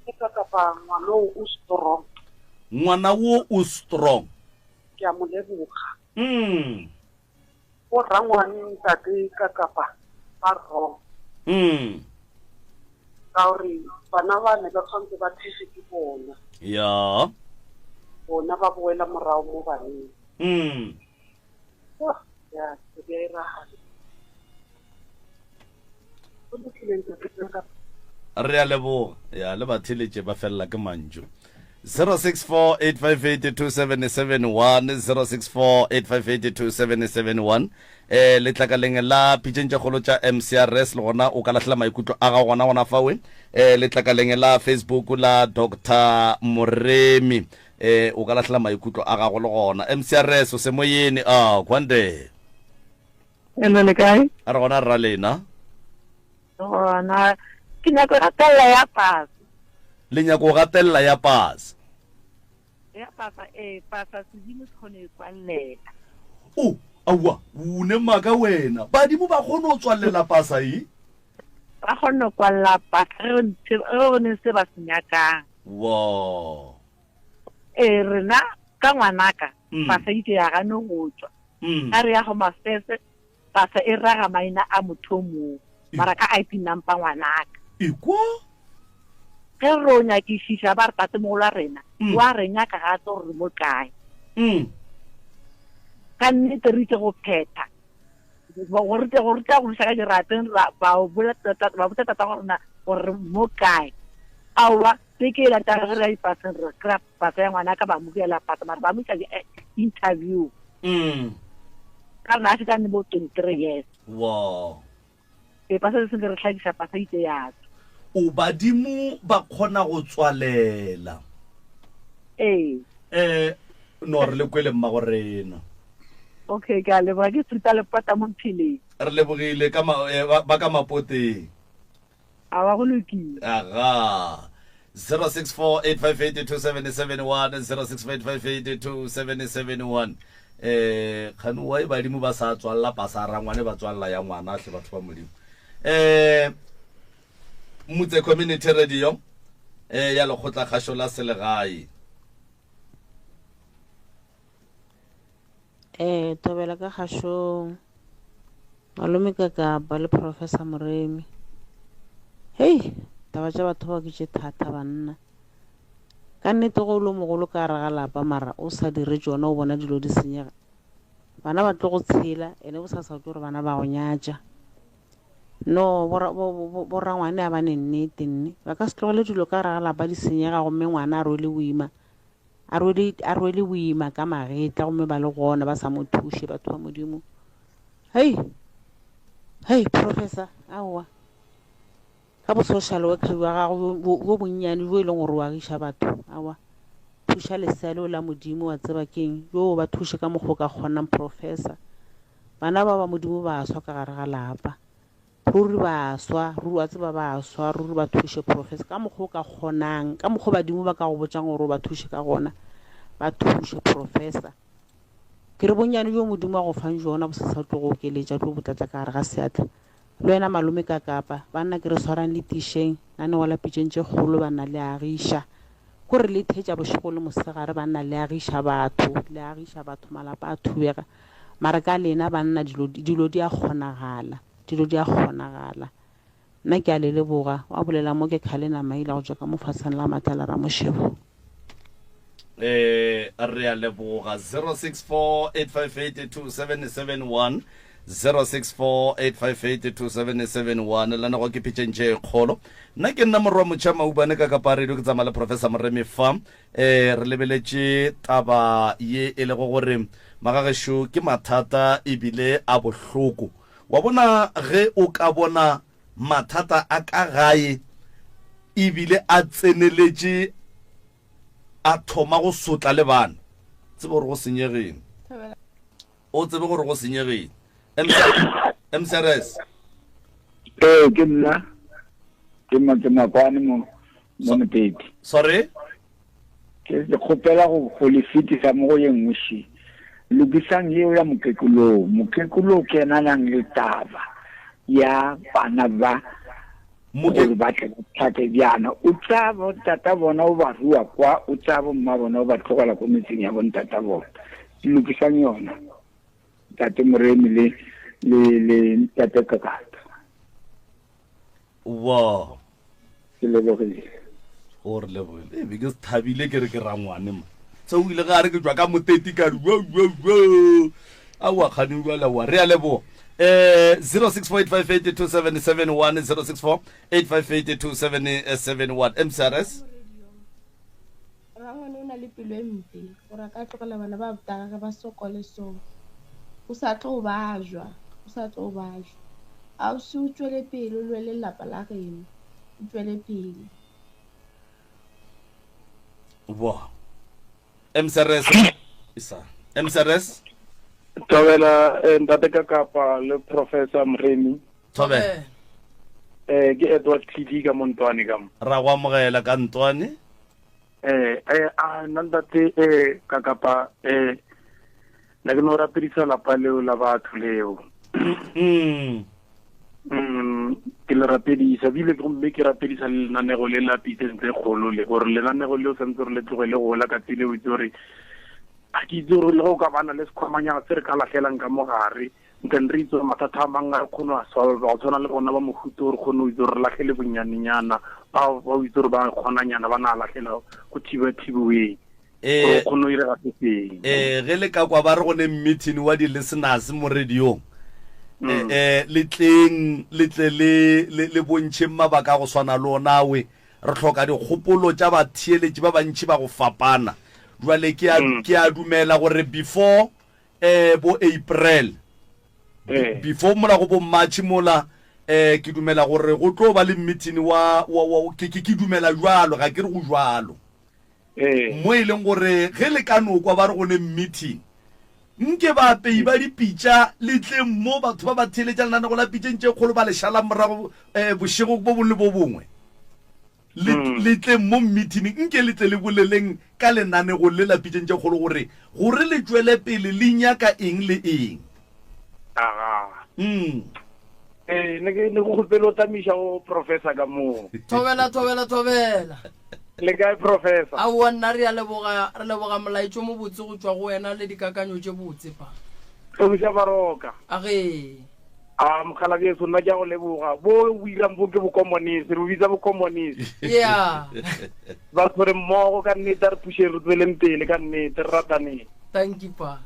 Ke ka kapa ngwana o o strong. Ngwana wo o strong. Ke a mo leboga. Mm. O rangwane ntate ka kapa ba wrong. Mm. Ka gore bana ba ne ba tshwanetse ba thege ke bona. Ya. Bona ba boela morago mo baneng. Mm. Oh, ya, ke a e ragana. Go lokile ntate ka kapa. Re a leboga. Ya le batheletše ba felela ke mantšu. 0648582771 0648582771 eh letlakaleng la pitšeng tša kgolo tša MCRS le gona o ka lahlela maikutlo a gago gona gona fawe eh letlakaleng la Facebook la Dr Moremi eh o ka lahlela maikutlo a gago le gona MCRS o semoyeni a kwande Hello, le kae? A re gona rra lena. Gona ke nyako gatelela ya pasa. Le nyako gatelela ya pasa. Ya pasa eh pasa sedimo se kgone e tswallela. O aowa o ne maka wena. Badimo ba kgone go tswallela pasa e? Ba kgone go kwalela pasa ge go ne se ba se nyakang. Wow. Ee rena ka ngwanaka pasa itse ya gane go tswa. Ga re ya go mafese pasa e raga maina a motho o mongwe mara ka ID number ngwanaka. Ekwa. Ge re o nyakišiša ba re tatemogolo wa rena wa re nyaka ga a tse gore re mo kae. Ka nnete re itse go phetha go re go re tla go ka dirapeng ra ba bolela ba botsa tata gore na gore re mo kae. Aowa beke e latang ge re ya dipaseng re kry-a pasa ya ngwana ka ba amogela pasa mara ba mo isa di-interview. Ka rena a šetše a ne bo 23 years. Wow. Ee, pasa se sengwe re hlakisa pasa itse ya tswa. O badimo ba kgona go tswalela. Ee. Eh. No, re le kwele mmago rena. Okay, ke a leboga. Ke Fruta Lepota mo Mpheleng. Re lebogile ka ma, eh, ba, ba ka Mapoteng. Aowa, go lokile. Aga. 0648582771, 0648582771. Eh, kgane wa e badimo ba sa tswalla pasa rangwane ba tswalla ya ngwana hle batho ba Modimo. Eh, Mutse Community Radio eh ya lekgotla kgašo la selegae. Eh, thobela ka kgašong. Malome ka Kapa le Professor Moremi. Hei, taba tša batho bao ke tše thata banna. Ka nnete go lo mogolo ka gare ga lapa mara o sa dire tšona o bona dilo di senyega. Bana ba tlo go tshela ene bosasa o tlo re bana ba go nyatša. No, borangwane a ba ne nnete nne. Ba ka se tlogele dilo ka gare ga lapa di senyega gomme ngwana a rwele boima a rwele a rwele boima ka magetla gomme ba le gona ba sa mo thuše batho ba Modimo. Hei, hei professor, aowa. Ka bo social worker bja gago bjo bonnyane bjo e leng gore o agiša batho, aowa. Thuša lesea leo la Modimo wa tseba keng, yo ba thuše ka mokgwa o ka kgonang professor. Bana ba ba Modimo ba swa ka gare ga lapa. Ruri ba swa, ruri wa tseba ba swa, ruri ba thuše professor ka mokgwa o ka kgonang, ka mokgwa badimo ba ka go botšang gore o ba thuše ka gona, ba thuše professor. Ke re bonnyane bjo Modimo a go fang bjona bo se sa tlo go okeletša, tlo bo tlatša ka gare ga seatla. Le wena malome ka Kapa, banna ke re swarang le tišeng, nanego la pitšeng tše kgolo banna le agiša. Ko re le thetša bošego le mosegare banna le agiša batho, le agiša batho malapa a thubega. Mara ka lena banna dilo dilo di a kgonagala, dilo di a kgonagala. Nna ke a le leboga. Wa bolela mo ke Khalena Maila go tšwa ka mo fatsheng la Matlala Ramošebo. Eh, re a leboga 0648582771 0648582771 la nego ke pitšeng tše kgolo nna ke nna morwa motšha maubane ka kapa radio ke tsamaya le professor moremi fa eh re lebeletše taba ye e lego gore magagešo ke mathata ebile a bohloko Wa bona, ge o ka bona mathata a ka gae ebile a tseneletše a thoma go sotla le bana, tsebe gore go senyegile. O tsebe gore go senyegile. MCRS. Ee, ke nna. Ke ma ke makwane mo mo Moteti. Sorry? Ke ke kgopela go go le fetisa mo go ye nngwe še. Lokisang yeo ya mokekolo. Mokekolo ke yena a nang le taba ya bana ba gore ba tle ba tlhake bjana. O tsaya bontata bona o ba rua kwa, o tsaya bomma bona o ba tlogela ko metseng ya bontata bona. Lokisang yona. Ntate Moremi le le le Ntate Kakata. Wow. Ke lebogile. O re lebogile. E be ke thabile ke re ke rangwane ma. Se o ile ga re ke tšwa ka moteti ka re wo wo wo. A wa kgane jwale wa re a leboga. Eh 0648582771 0648582771 MCRS. Rangwane o na le pelo e mpe gore a ka tlogela bana ba botagage ba sokole so. O sa tlo bajwa, o sa tlo bajwa. Ausi o tšwele pele o lwele lapa la geno. O tšwele pele. Wa. MCRS. Isa. MCRS. Thobela eh, ntate ka kapa le Professor Mremi. Thobela. Eh ke Edward Tlidi ka Montwane ka mo. Ra go amogela ka Ntwane. Eh eh a nna ntate eh ka kapa eh nna ke no rapedisa lapa leo la batho leo. Mm. Mm, ke le rapedisa bile gomme ke rapedisa le lenanego le la pitseng tse kgolo le gore lenanego leo santse re le tlogele gola ka tsile o itse gore ga ke itse gore le ge o ka bana le sekhwamanyana se re ka latlhelang ka mogare ntle re itse gore mathata a mangwe a re kgone a solve go tshwana le bona ba mohuto gore kgone o itse gore re latlhele bonnyanenyana ba ba o itse gore ba kgonanyana ba na latlhela go thiba thibiweng Eh, gore o kgone o irega se sengwe eh ge le ka kwa ba re go ne meeting wa di-listeners mo radiong Mm. eh, eh le tleng le tle le le le bontšheng mabaka a go swana le onawe re hloka dikgopolo tša batheeletši ba bantši ba go fapana jwale ke a Mm. ke a dumela gore before eh bo April Eh. before mola go bo March mola eh ke dumela gore go tlo ba le meeting wa, wa, wa ke, ke, ke dumela jwalo ga ke re go jwalo. Ee. Mo e leng gore ge le ka no kwa ba re go ne meeting, nke baapei ba dipitša le tleng mo, batho ba ba theeletša lenanego la pitšeng tše kgolo ba le šalang morago um bošego bo bongwe le bo bongwe. Le, le tleng mo meeting, nke le tle le boleleng ka lenanego le la pitšeng tše kgolo gore, gore le tšwele pele le nyaka eng le eng. Aga. Mm. Ee, ne ke ne ke kgopela o tamiša go professor ka moo. Thobela, thobela, thobela. Le kae professor? Aowa nna re a leboga, re leboga molaetšo mobotse go tšwa go wena le dikakanyo tše botse pa. Tlobiša Baroka. Agee. A mokgalabjeso nna ke a go leboga. Bo o irang bo ke bokomonisi, re bo bitsa bokomonisi. Yeah. Batho re mmogo ka nnete a re phušeng re tsweleng pele ka nnete re rataneng. Thank you pa.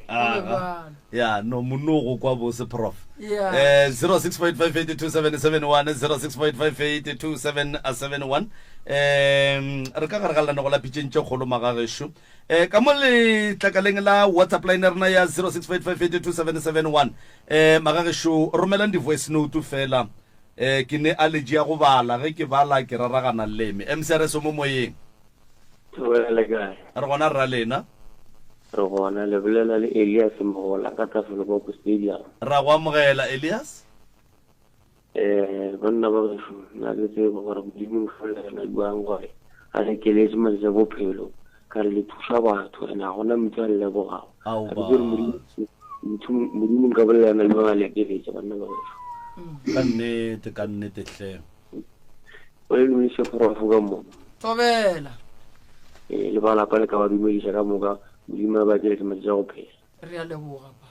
Aga. Ya, no mono go kwa bose prof. Yeah. Eh 0685827771 0685827771 eh re ka gare ga lenanego la pitšeng tše kgolo magagešo. Eh ka mo letlakaleng la WhatsApp line ya rena ya 0685827771 eh magagešo romelang di voice note fela. Eh ke ne allergy ya go bala ge ke bala ke raragana leme. MCRS o mo moyeng. Thobela le kae? Re gona rra lena. Re gona, le bolela le Elias Mogola ka Tafelkop Stadium. Ra go amogela Elias. Eh, banna ba gešo, na ke tsebe gore Modimo nka bolela jwang gore a re keletše matsatsi a bophelo ka re le thuša batho ene ga gona motho a le lebogago. Ao Ga ke tsebe gore Modimo motho Modimo nka bolela jwang a le keletše banna ba gešo. Ka nnete, ka nnete hle. O le dumediše prof ka moka. Thobela. Ee, le ba lapa le ka ba dumediša ka moka. Modimo a ba tšeletše matšatši a go phela. Re a leboga pa.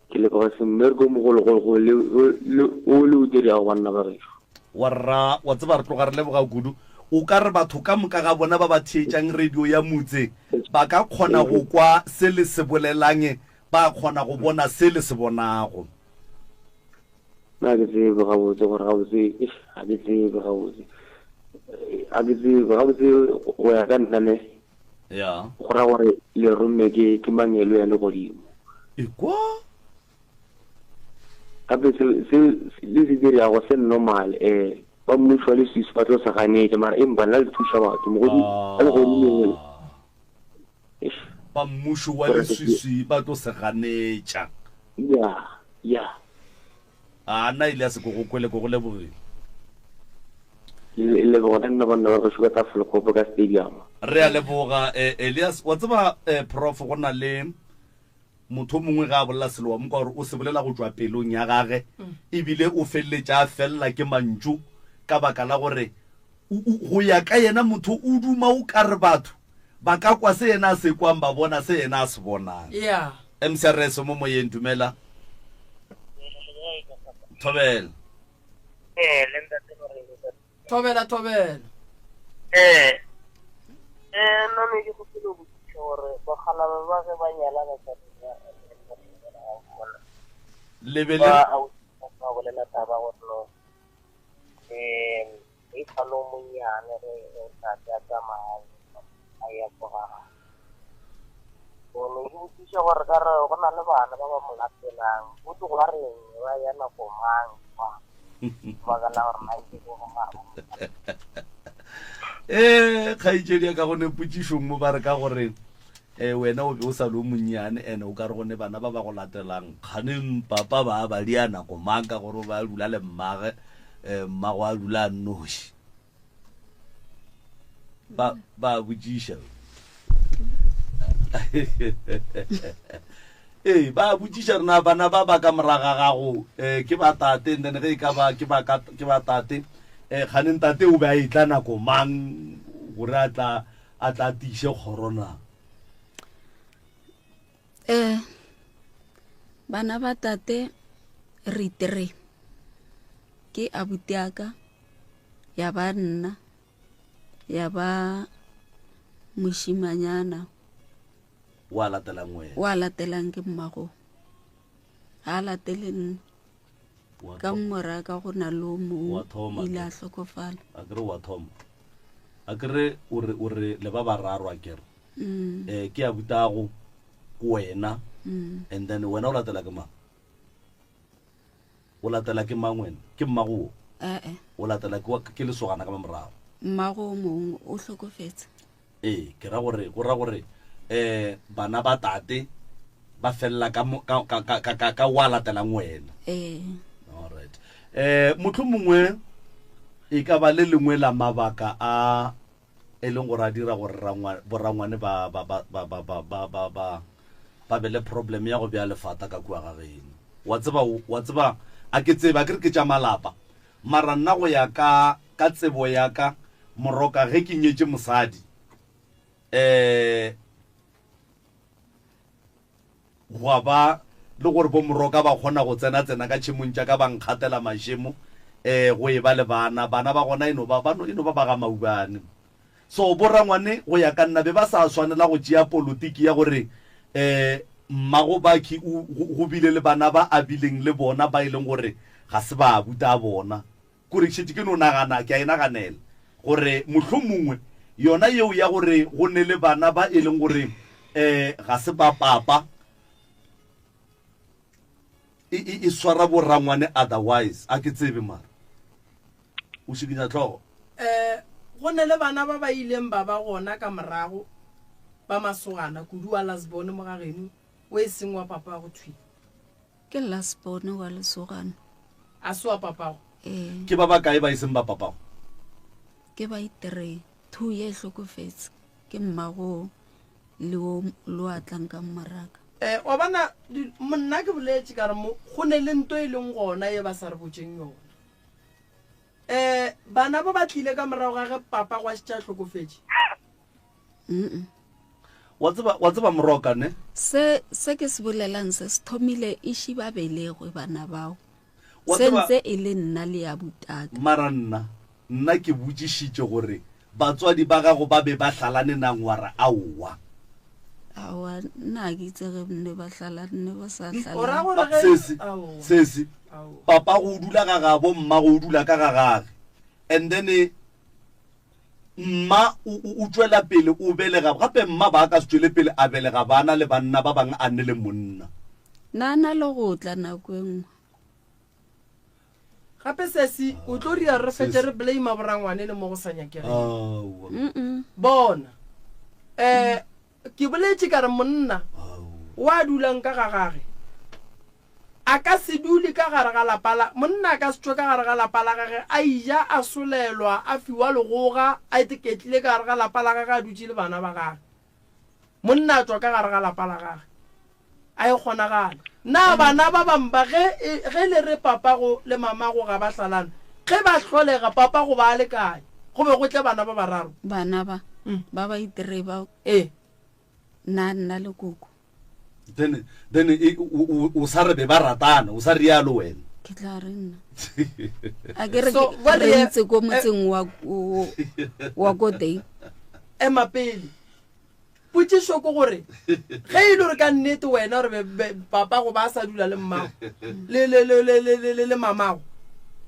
Ke leboga se mmereko o mogologolo go le le o le o dirago banna ba gešo. Warra, wa tseba re tloga re leboga kudu. O ka re batho ka moka ga bona ba ba theetšang radio ya motse ba ka kgona go kwa se le se bolelang, ba kgona go bona se le se bonago. Nna ga ke tsebe gabotse gore gabotse eish ga ke tsebe gabotse ga ke tsebe gabotse go ya ka nna ne ya go ra gore le romme ke ke mangelo ya legodimo ekwa gape se se le se dirago se normal um ba mmušo wa leswiswi ba tlo se ganetša mara empa nna le thuša batho mogodimo a legodimo eish ba mmušo wa leswiswi ba tlo se ganetša ya ya A nna ile ya se ko go kwele ko go lebogile. Le leboga le nna banna ba gešo ka Tafelkop ka stadium. Re a leboga eh, Elias. Wa tseba eh, prof go na le motho o mongwe ga a bolela selo wa mo kwa gore o se bolela go tšwa pelong ya gage ebile o feleletša a felela ke mantšu ka baka la gore go ya ka yena motho o duma o ka re batho ba ka kwa se yena a se kwang ba bona se yena a se bonang. Yeah. MCRS mo moyeng dumela. Thobela. Eh, le ntate Moremi. Thobela thobela. Eh. Eh, nna ne ke gopile go botsiša gore bakgalaba ba ge ba nyala basadi ba bona. Le be le Ba ba bolela taba gore no um e sa le o monnyane ge ntate a tsamaya a ya ko ga gagwe. So ne ke botšiša gore ka re go na le bana ba ba mo latelang, go tlo ba reng ba ya nako mang kwa lebaka la gore na ke go gabo. Ee, kgaetšedi ya ka go ne potšišong mo ba re ka gore um wena o be o sa le o monnyane ene o ka re go ne bana ba ba go latelang kganeng papa ba ba dia nako mang ka gore o ba dula le mmage um mmago a dula a nnoši ba ba botšiša ee ba botšiša rena bana ba ba ka moraga gago um ke ba tate and then ge e ka ba ke ba ke ba tate um kganeng tate o be a etla nako mang gore a tla a tla tiiše kgoro na? Eh, bana ba tate re tre ke abuti aka ya ba nna ya ba mošimanyana wa latelang wena wa latelang ke mmago ga a latele nna ka mmora ka go na le o mongwe ile a hlokofala a kere wa thoma a kere o re o re le ba bararo a kere mm. eh ke a butago ko wena mm. and then wena o latela ke mang o latela ke mang wena ke mmago wo eh, eh. o latela ke ke lesogana ka morago. Mmago o mongwe o hlokofetse. Ee, ke ra gore go ra gore um bana ba tate ba felela ka mo- ka ka ka ka ka, ka wa latelang wena. Ee. Alright. Eh mohlomongwe e ka ba le lengwe la mabaka a e leng gore a dira gore rangwa- borangwane ba ba ba ba ba ba ba ba ba ba be le problem ya go bea lefata ka kua ga geno. Wa tseba wa tseba a ke tsebe a ke re ke tša malapa. Mara nna go ya ka ka tsebo ya ka Moroka ge ke nyetše mosadi um gwa ba le gore bo Moroka ba kgona go tsena tsena ka tšhemong tša ka ba nkgatela mašemo um go e ba le bana bana ba gona e no ba ba no e no ba ba ga Maubane. So bo rangwane go ya ka nna be ba sa swanela go tšea polotiki ya gore um mmago Baki o go bile le bana ba a bileng le bona ba e leng gore ga se ba abuta a bona. Kore ke šetše ke no nagana, ke a e naganela gore mohlomongwe yona yeo ya gore go ne le bana ba e leng gore um ga se ba papa e, e, e swara borangwane otherwise a ke tsebe mara o šikinya hlogo. Um go ne le bana ba ba ileng ba ba gona ka morago ba masogana kudu wa lasbone mo ga geno o e seng wa papago thwi. Ke lasbone wa lesogana. A se wa papago? Ee. Ke ba bakae ba e seng ba papago? Ke ba itree, two ye e hlokofetse ke mmago le o le o a tlang ka mmaraka. Eh, wa bona, di, nna ke boletše ka re mo go ne le nto e leng gona ye ba sa re botšeng yona. Eh, bana ba ba tlile ka morago ga ge papa gwa šetše a hlokofetše. Mm-mm. Wa tseba, wa tseba moroka, ne? Se, se ke se bolelang se se thomile e ši ba belegwe bana bao. Wa Se tseba, ntse e le nna le ya butaka. Mara nna, nna ke botšišitše gore batswadi ba gago ba be ba hlalane nang wa re aowa. Aowa, nna ga ke itse ge ne ba hlalane, ne ba sa O ra hlalane. gore ge Sesi, aowa. sesi, Aowa. papago o dula ga gabo, mmago o dula ka ga gage. And then mma o, o, o tšwela pele o belega, gape mma ba ka se tšwele pele a belega bana le banna ba bangwe a ne le monna. Na na le go tla nako e nngwe. Gape sesi o tlo ria re fetše re blame borangwane le mo go sa nyakegeng. Aowa. Bona. Eh ke boletše ka re monna wa dulang ka ga gage a ka se dule ka gare ga lapa la monna a ka se tšwe ka gare ga lapa la gage a ija a solelwa a fiwa legoga a iteketlile ka gare ga lapa la gage a dutše le bana ba gage. Monna a tšwa ka gare ga lapa la gage. A e kgonagale. Na bana ba bang ba ge, ge le re papago le mamago ga ba hlalana, ge ba hlolega, papago ba a le kae? Go be go tle bana ba bararo. Bana ba, ba ba itirei ba. Ee. Nna, nna le koko. Then, then e, o, o, o sa re be ba ratana, o sa rialo wena. Ke tla re nna. A ke re So, ke- jwale re ye- ntse ko motseng wa, o- wa ko teng. Ema pele. Potšišo ke gore, ge e le gore ka nnete wena gore be, be, papago ba sa dula le mmago, le, le, le, le, le, le, le, le mamago,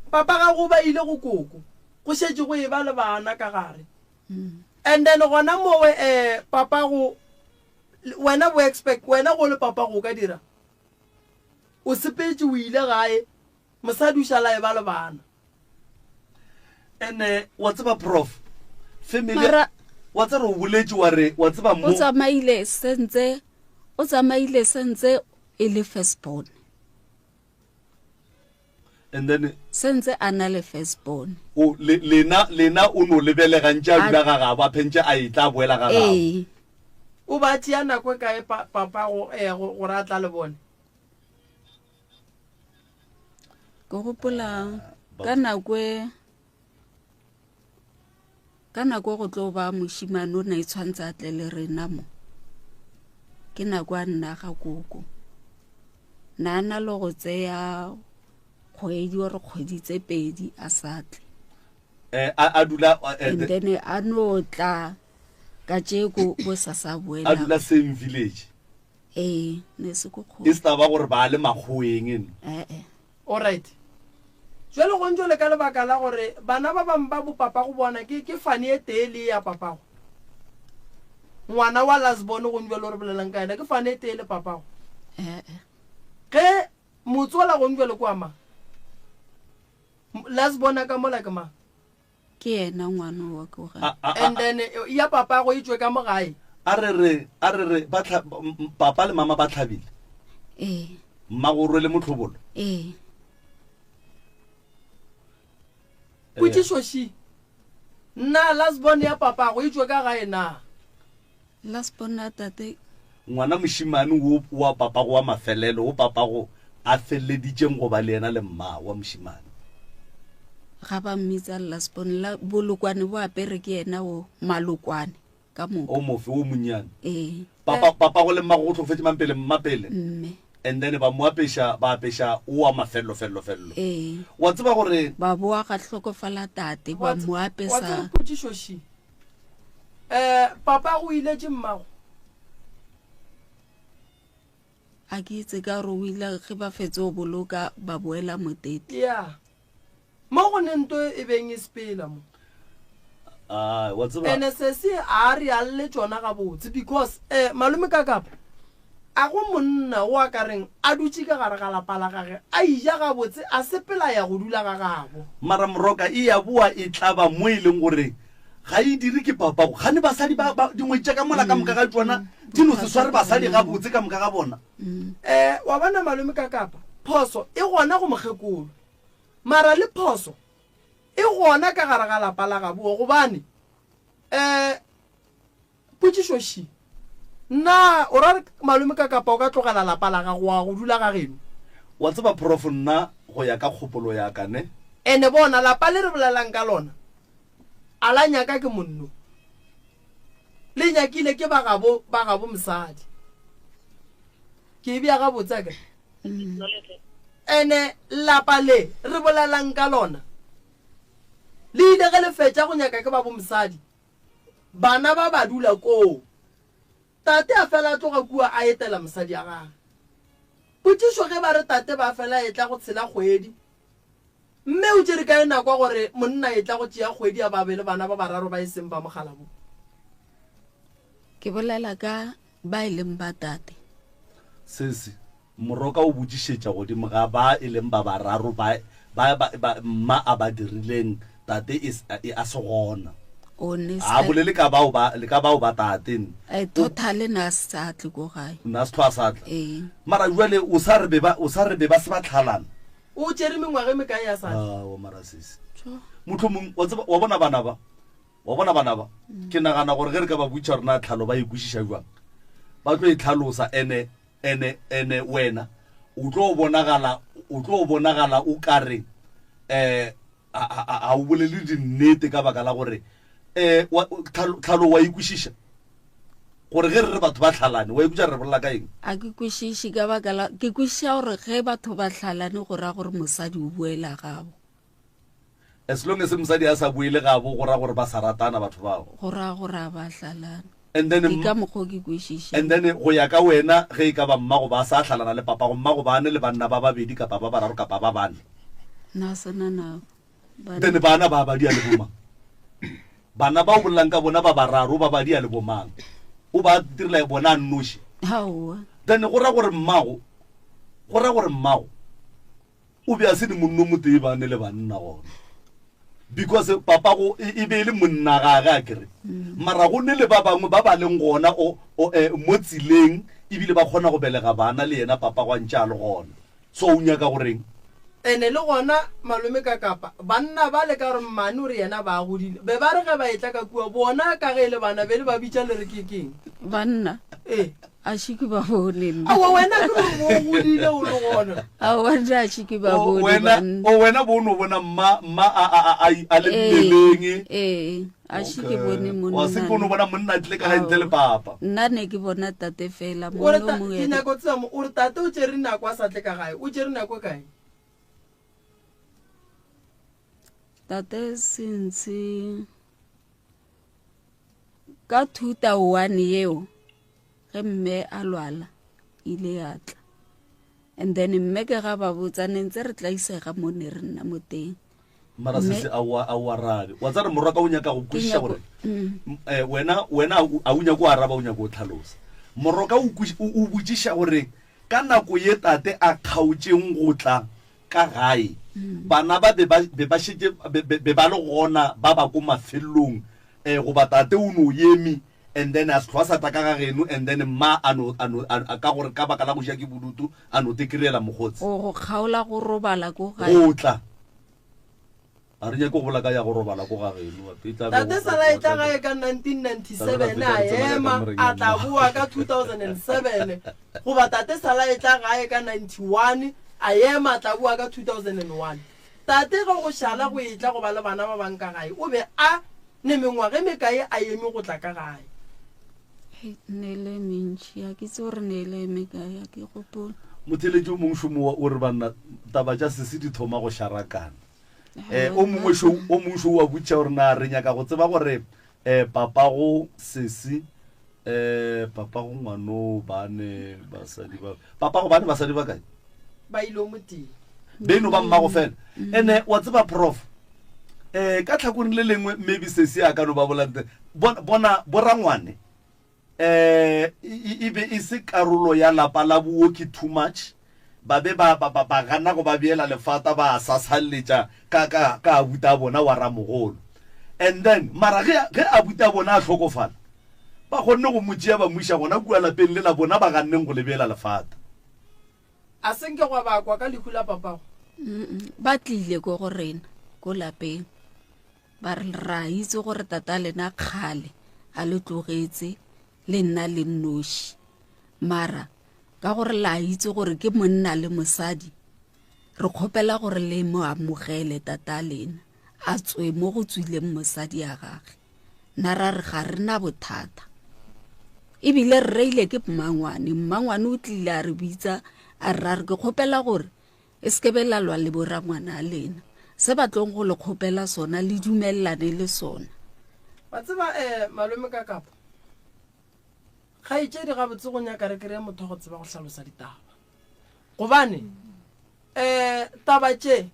papa gago ba ile go koko, go šetše go eba le bana ka gare. And then gona mowe eh, papago, wena bo expect, wena go le papago o ka dira? O sepetše o ile gae, mosadi o šala eba le bana. Ene wa tseba prof, family Mara wa tseba o boletše wa re wa tseba mo o tsamaile sentse o tsamaile sentse e le first born. And then sentse a na le first born. O le lena lena o no lebelega ntše a dula ga gabo a phentše a etla a boela ga gabo. Ee. O ba tšea nako e kae pa papa go eh go gore a tla le bone? Ke gopola ka nako e ka nako e go tlo ba mošimane o ne e tshwanetse a tle le rena mo. Ke nako a nna ga koko. Na na le go tseya kgwedi or kgwedi tse pedi a sa tle. Eh, a, a dula eh, And then a no tla ka tšeko bo sa sa a boela. dula same village. Ee, ne se ko E kgole. se taba gore ba le makgoweng eno. Eh-eh. Alright. Jwale go ntšo le ka lebaka la gore bana ba bang ba bo papago bona ke, ke fane e tee le ya papago. Ngwana wa last born go ntšo le re bolelang ka yena ke fane e tee le papago. Eh-eh. Ge motse ola go ntšo le kwa mang? Last born a ka mola ke mang? Ke yena ngwana wa ko gae. And then ya papago e tšwe ka mo gae. A re re, a re re, ba tlha, papa le mama ba tlhabile? Ee. Mmago o rwele mohlobolo? Ee. Potšišo ši, Na last born ya papago e tšwe ka gae na? Last born ya tate. Ngwana mošemane wo wa papago wa mafelelo, wo papago a feleleditšeng go ba le yena le mma wa mošemane. Ga ba mmitsa last born, la bolokwane bo apere ke yena wo, malokwane ka moka. O mofe, wo monnyane? Ee. Papa, papago le mmago go hlokofetše mang pele? Mma pele? Mme. And then ba mo apeša, ba apeša o wa mafello, fello, fello. Ee. Wa tseba gore. Ba boa ga hlokofala tate, ba mo apesa. Wa tseba potšišo ši. Eh, papa go iletše mmago? A ke itse ka gore o ile ge ba fetse go boloka ba boela motete. Ya. Mo go ne nto e beng e sepela mo. Ah, wa tseba. Ene sesi a re a lle tšona gabotse because eh malome ka kapa a go monna o a ka reng a dutše ka gare ga lapa la gage a ija gabotse a sepela ya go dula ga gabo. Mara moroka e ya boa e tlaba mo e leng gore ga e dire ke papago. Kgane basadi ba, ba dingwetši tša ka mola ka moka ga tšona di no se sware basadi gabotse ka moka ga bona. Eh wa bona malome ka kapa phoso e gona go mokgekolo mara le phoso e gona ka gare ga lapa la gabo gobane eh Potšišo še, Na o ra re malome ka kapa o ka tlogela lapa la gago wa go dula ga geno? Wa tseba Prof nna go ya ka kgopolo ya ka ne. Ene bona lapa le re bolelang ka lona a la nyaka ke monno. Le nyakile ke ba gabo ba gabo mosadi. Ke e bea gabotse akere? Ene lapa le re bolelang ka lona le ile ge le fetša go nyaka ke ba bo mosadi Bana ba ba dula koo. Tate a fela a tloga kua a etela mosadi ya gagwe. Potšišo ge ba re tate ba fela a etla go tshela kgwedi. Mme o tšere kae nako ya gore monna etla go tšea kgwedi a ba be le bana ba bararo ba e seng ba mogala bo? Ke bolela ka ba e leng ba tate. Sesi, Moroka o botšišetša godimo ga ba e leng ba bararo ba, ba, ba, ba mma a ba dirileng, tate e, e a se gona. O ne A sa, bolele ka bao ba, le ka bao ba tate. eh, totally ne a sa tle ko gae. Ne a se hlwa a sa tla. Ee. Mara jwale o sa re be ba, o sa re be ba se ba tlhalana. O tšere mengwaga e mekae a sa tle? Aowa mara sesi. Mohlomong, wa tseba, wa bona bana ba, Wa bona bana ba, ke nagana gore ge re ka ba botša gore na tlhalo ba e kwešiša bjang, ba tlo e tlhalosa. Ene, ene, ene wena o tlo bonagala, o tlo bonagala o ka re um ga o bolele dinnete ka baka la gore um tlhalo, tlhalo wa e kwešiša gore ge re re batho ba tlhalane, wa e kwešiša re bolela ka eng? A ke kwešiše ka baka la, ke kwešiša gore ge batho ba tlhalane go ra gore mosadi o boela gabo. As long as mosadi a sa boele gabo go ra gore ba sa ratana batho bao. Go ra gore a ba hlalana. And then Ke ka mokgwa o ke kwešišang. And then go ya ka wena ge e ka ba mmago ba sa hlalana le papago, mmago ba ne le banna ba babedi kapa ba bararo kapa ba bane. Na sena nabo. Bana. Then bana ba ba dia le bomang? Bana ba o bolelang ka bona ba bararo ba ba dia le bomang? O ba direla bona a nnoši. Aowa. Then go ra gore mmago, go ra gore mmago O be a se ne monno motee ba ne le banna gona because papago e, e be e le monna gage a kere mm. mara go ne le ba bangwe ba ba leng gona o, o, eh, mo tseleng ebile ba kgona go belega bana le yena papago a ntše a le gona so o nyaka goreng ene le gona malome ka kapa banna ba le ka gore mmane o re yena ba godile be ba re ge ba etla ka kua bona ka ge e le bana be le ba bitša le re ke keng banna ee a še ke ba bone nna. Aowa wena ke gore o godile o le gona. Aowa nna a še ke ba O, bone wena banna. o wena bo no bona mma mma a a a a a le Ee, mmeleng. ee, a še ke Okay. bone Wa se monna ke o no nna. bona monna a tlile ka gae ntle le Aowa. papa. Nna ne ke bona tate fela, O re monna o ta, mongwe ke ene. nyaka go tseba mo, o re tate o tšere nako a sa tle ka gae, o tšere nako e kae? Tate since ka 2001 yeo ge mme a lwala ile ya tla and then mme ke ga ba botsa ne ntse re tlaisega mo ne re nna mo teng mara sese a o a o arabe wa tsare morwa ka o nyaka go kwešiša gore mm. eh, wena wena a o nyako araba o nyako o tlhalosa moroka o botšiša gore ka nako ye tate a kgaotšeng go tla. ka gae, bana ba be ba, be ba šetše, be, be, be ba le gona ba ba ko mafelelong, um goba tate o no eme and then a se hlwa sa tla ka ga geno and then mma a no, a no, a, a, ka gore ka baka la go ja ke bodutu a no te kry-ela mokgotsi. Go, go kgaola go robala ko gae. Go tla. A re nyake go bola ka ya go robala ko ga geno. E tla be Tate go- Sala go- e tla go- gae ka 1997 a ema a tla boa ka 2007 goba Tate Sala e tla gae ka 91 a ema a tla boa ka 2001. Tate ge go šala go etla go ba le bana ba bang ka gae o be a ne mengwaga e mekae a eme go tla ka gae? Hei, ne le mentši a ke itse gore ne le mekae a ke gopola. Motheletši o mongwe šomo o re banna taba tša sesi di thoma go šarakana. Eh, o mongwe šo o mongwe šo wa botša gore na re nyaka go tseba gore eh papago sesi eh papago ngwano bane basadi ba papago bane basadi ba kae Ba ile o motee. beno ba mmago fela ene wa tseba prof eh ka tlhakoreng le lengwe maybe sesi a ka no ba bolante bona bona borangwane E, e be e se karolo ya lapa la booki too much. Ba be ba, ba, ba, ba gana go ba beela lefata, ba a sasalletša ka, ka, ka abuti a bona wa ramogolo. And then, mara ge, ge abuti a bona a hlokofala, ba kgonne go mo tšea ba mo iša gona kua lapeng lela bona ba ganneng go le beela lefata. A se nke gwa bakwa ka lehu la papago? Ba tlile ko go rena, ko lapeng. Ba re, Ra itse gore tata lena kgale a le tlogetse le nna le nnoši. Mara ka gore la itse gore ke monna le mosadi, re kgopela gore le mo amogele tata lena a tswe mo go tswileng mosadi ya gage. Nna ra re ga re na bothata. Ebile re reile ke mmangwane, mmangwane o tlile a re bitsa a re ra re ke kgopela gore E se ke be la lwa le borangwana a lena. Se ba tlong go le kgopela sona, le dumelelane le sona. Wa tseba, um malome ka kapa, kgaetšedi, gabotse go nyaka re kry-e motho wa go tseba go hlalosa ditaba. Gobane, um taba tše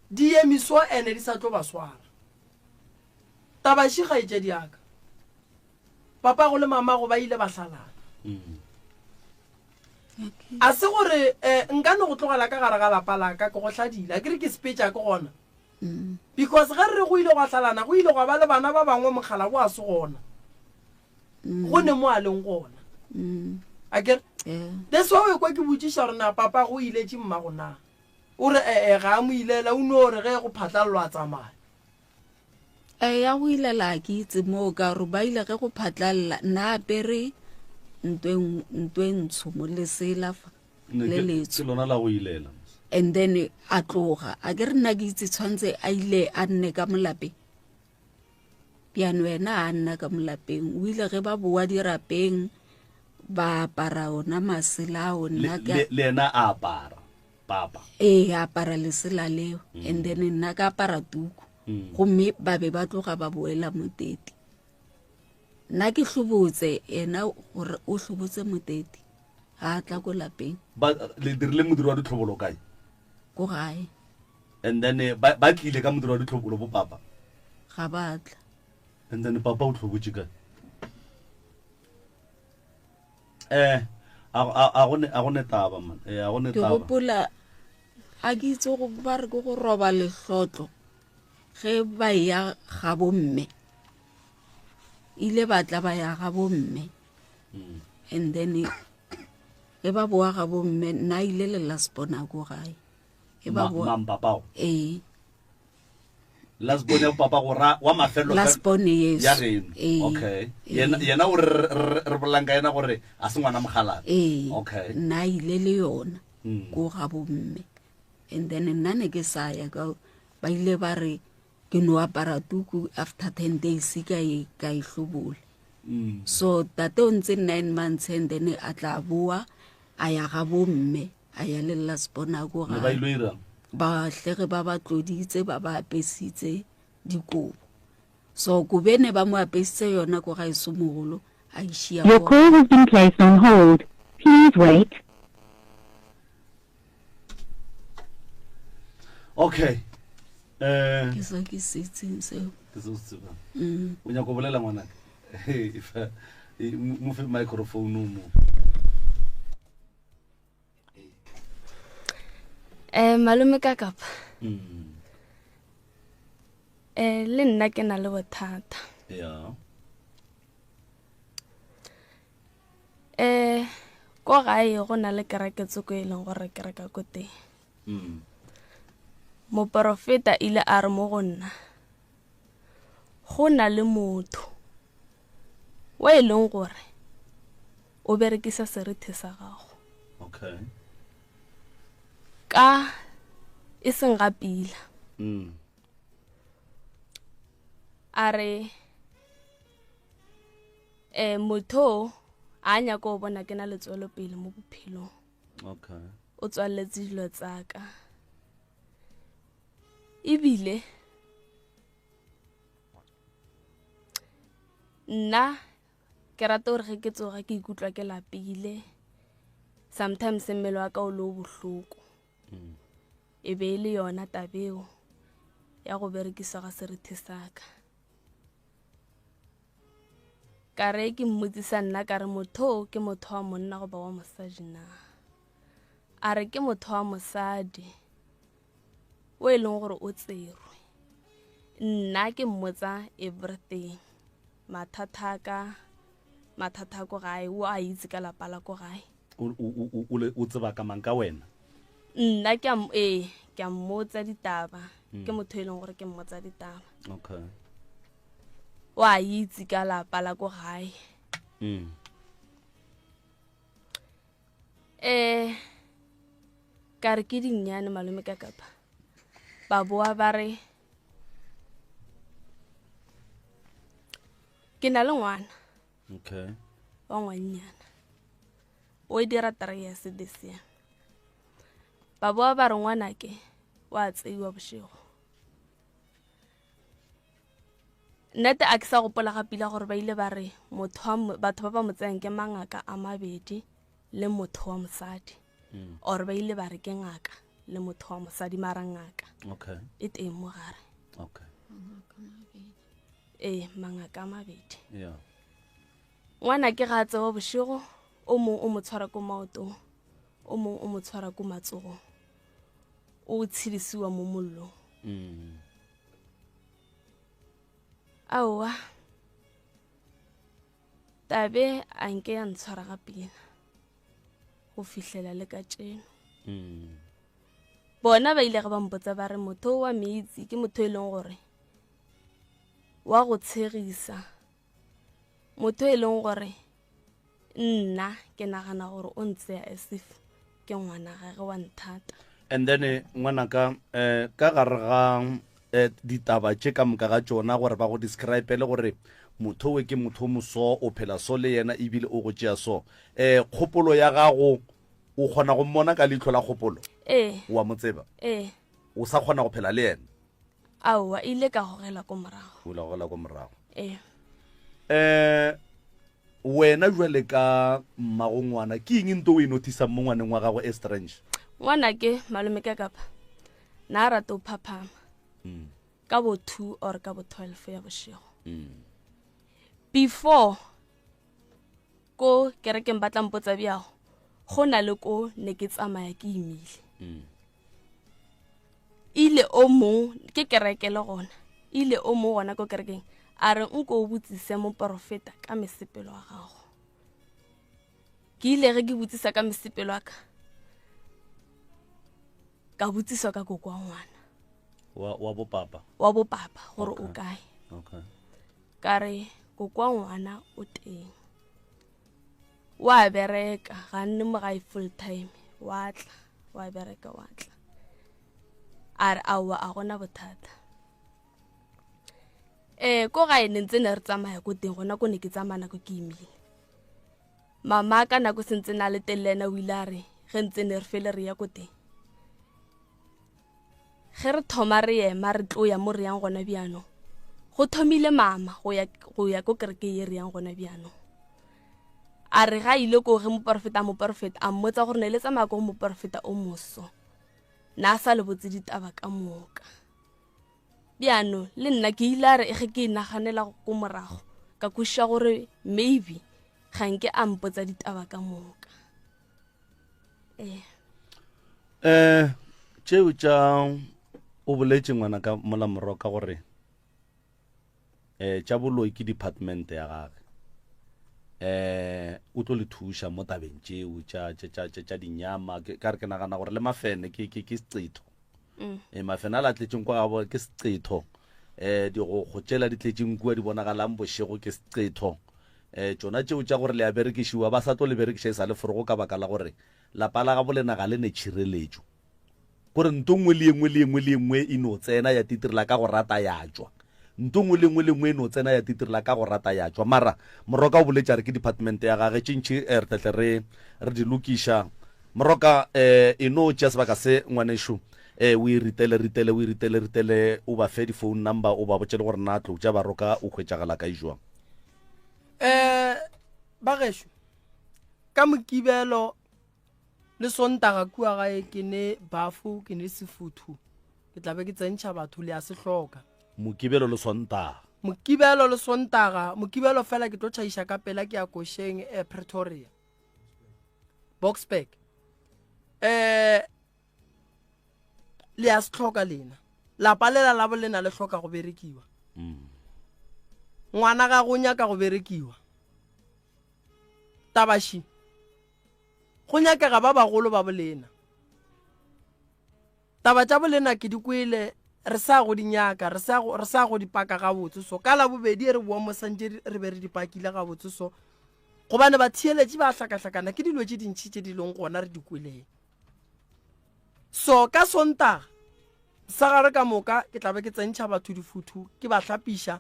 di eme so ene di sa tlo ba swara. Taba še, kgaetšedi ya ka, papago le mamago ba ile ba hlalana. A se gore um nka no go tlogela ka gare ga lapa la ka ke go hladile, a ke re ke sepetša ke gona. Because ge re re go ile gwa hlalana, go ile gwa ba le bana ba bangwe mokgalabo a se gona. Go ne mo a leng gona. A ke re? That's why o ekwa ke botšiša gore na papago o iletše mmago na. O re ee ga a mo ilela, o no re ge go phatlalelwa a tsamaya. Eya go ilela a ke itse moo ka gore ba ile ge go phatlalela nna apere ntwe e ntsho mo lesela fa le letsho ke lona la go ilela and then a tloga a ke re nna ke itse tshwanetse a ile a nne ka molapeng bjano wena a nna ka molapeng o ile ge ba boa dirapeng ba apara ona masela ao nna le yena a apara papa ee a apara lesela leo mm. and then nna ka apara tuku mm. gomme ba be ba tloga ba boela motete nna ke hlobotse yena gore o hlobotse motete ga a tla ko lapeng ba le dirile modiro wa ditlhobolo kae ko gae and then eh, ba ba tlile ka modiro wa ditlhobolo bo papa ga ba tla and then papa o tlhobotse kae eh a go ne a go ne taba man eh a go ne taba ke gopola a ke itse go ba re ke go roba lehlotlo ge ba ya ga bomme ile ba tla ba ya ga bomme mm. and then ge ba boa ga bomme nna ile le last bona ko gae e ba boa ee last born ya papa go ra wa mafelelo last born yes ya geno ee. okay yena yena o re re bolelang ka yena gore a se ngwana mogalana ee okay nna ile le yona mm. ko ga bomme and then nna ne ke sa ya ka ba ile ba re ke no apara tuku after 10 days ka e ka e hlobola mm. so tate o ntse 9 months and then a tla boa a ya ga bomme a ya le lasbona ko Ne ba ilo irang? Bahlege ba ba tloditse ba ba apesitse dikobo so kobe ne ba mo apesitse yona ko ga eso mogolo a išia Your call has been placed on hold. Please wait. Okay. Eh ke so ke se itseng seo ke se o se tsebang. Mm. O nyaka go bolela ngwanaka? Fa mo fe microphone o mo. Um malome ka kapa um le nna ke na le bothata ya um ko gae go na le kereke tsoko e leng gore kereka ko teng mm. moporofeta ile a re mo go nna go na le motho o e leng gore o berekisa serethe sa gago okay ka e seng ga pila mm. a re um motho a nyaka go bona ke na le tswelopele mo bophelong okay o tswaletse dilo tsaka ebile nna ke rata gore ge ke tsoga ke ikutlwa ke lapile sometimes mmele wa ka o le o bohloko mm. e be e le yona tabeo ya go berekiswa ga serethe sa ka ka re ke mmotsisa nna ka re motho ke motho wa monna goba wa mosadi na a re ke motho wa mosadi o e leng gore o tserwe nna ke mmotsa everything mathata ka mathata ko gae o a itse ka lapa la ko gae o tseba ka mang ka wena nna ke a ee ke a mmotsa ditaba hmm. ke motho e leng gore ke mmotsa ditaba okay o a itse ka lapa la ko gae mm. eh ka re ke dinnyane malome ka kapa ba boa ba re ke na le ngwana okay wa ngwannyana o e dira three years this year ba boa ba re ngwanake o a tseiwa bošego nnete a ke sa gopola ga pila gore ba ile ba re motho batho ba ba mo tseyang ke mangaka a mabedi le motho wa mosadi mm. or ba ile ba re ke ngaka le motho wa mosadi mara ngaka okay. e teng mo gare okay. ee mangaka a mabedi yeah. Ngwana ke ga a tsewa bošego, o mong o mo tshwara ko maotong, o mong o mo tshwara ko matsogong. O tshedisiwa mo mollong. Mm. Aowa. Tabe a nke ya ntshwara ga pina go fihlela le ka tšeno. Mm. Bona ba ile ga ba mpotsa ba re motho wa metsi ke motho e leng gore wa go tshegisa Motho e leng gore nna ke nagana gore o ntseya as if ke ngwana gage wa nthata. And then eh, ngwanaka eh, ka gare ga eh, ditaba tše ka moka ga tšona gore ba go describe le gore motho we ke motho o moso o phela so le yena ebile o go tšea so eh kgopolo ya gago o kgona go mmona ka leihlo la kgopolo ee wa mo tseba ee o sa kgona go phela le yena Aowa, e ile ka gogela ko morago. O ile gogela ko morago. Ee. Eh wena jwale ka mmago ngwana ke eng nto o e notisang mo ngwaneng wa gago e strange? Ngwana ke malome ka kapa na a rata o phaphama mm. ka bo 2 or ka bo 12 ya bošego. Mm. Before ko kerekeng ba tla mpotsa bjago go na le ko ne ke tsamaya ke imile. Mm. Ile o mong ke kereke le gona ile o mong gona ko kerekeng a re nko o botsise moporofeta ka mesepelo wa gago ke ile ge ke botsisa ka mesepelo wa ka ka botsiswa ka koko wa ngwana wa, wa bopapa wa bopapa gore o kae okay. ka re koko wa ngwana o teng wa bereka ga nne mo gae full time wa tla wa bereka wa tla a re aowa a gona bothata um ko gae ne ntse ne re tsamaya ko teng gona ko ne ke tsamaya nako ke imile mama ka nako sentse na le teng le ena o ile a re ge ntse ne re fele re ya ko teng Ge re thoma re ema re tlo ya mo re yang gona bjano, go thomile mama go ya, go ya ko kereke ye re yang gona bjano. A re ga ile ko ge moporofeta a moporofeta a mmotsa gore ne le tsamaya ko go moporofeta o moso. Na a sa le botse ditaba ka moka. Bjano le nna ke ile a re ge ke naganela ko morago ka kwešiša gore maybe ga nke a mpotsa ditaba ka moka. Ee. Eh. Tšeo tša o boletše ngwana ka mola moroka gore eh tša boloi ke department ya gage. Eh o tlo le thuša mo tabeng tšeo tša tša tša tša, tša dinyama ke ka re ke nagana gore le mafene ke ke ke seqetho. Mm. E mafene a la tletšeng kwa gabo ke seqetho. Eh digokgo tšela di tletšeng kua di bonagalang bošego ke seqetho. Eh tšona tšeo tša gore le a berekišiwa ba sa tlo le berekiša e sa le forogo ka baka la gore Lapa la gabo lena ga le ne tšhireletšo. Gore nto nngwe le ye nngwe le ye nngwe le ye nngwe e no tsena ya titirela ka go rata ya tšwa. Nto nngwe le nngwe le nngwe e no tsena ya titirela ka go rata ya tšwa. Mara Moroka o boletše a re ke department ya gage, tše ntši re tla tle re re di lokiša. Moroka, e no tšea sebaka se ngwanešu, o e ritele, ritele, o e ritele, ritele, o ba fe di-phone number, o ba botše le gore na tlou tša Baroka o hwetšagala kae jwang. Bagešo, Ka Mokibelo le Sontaga kua gae ke ne bafu, ke ne sefuthu. Ke tla be ke tsentšha batho le a se hloka. Mokibelo le Sontaga. Mokibelo le Sontaga, Mokibelo fela ke tlo tšhaiša ka pela ke ya košeng eh, Pretoria. Boksburg. Eh le a se hloka lena. Lapa lela la bolena le hloka go berekiwa. Mm. Ngwana ga go nyaka go berekiwa. Tabaši, Go nyakega ba bagolo ba bolena. Taba tša bolena ke di kwele, re sa go di nyaka, re sa go, re sa go di paka gabotse so. Ka Labobedi re boa mo santše re be re di pakile gabotse so. Gobane batheeletši ba hlakahlakana ke dilo tše dintši tše di leng gona re di kweleng. So ka Sontaga mosegare ka moka ke tla be ke tsentšha batho difuthu, ke ba hlapiša,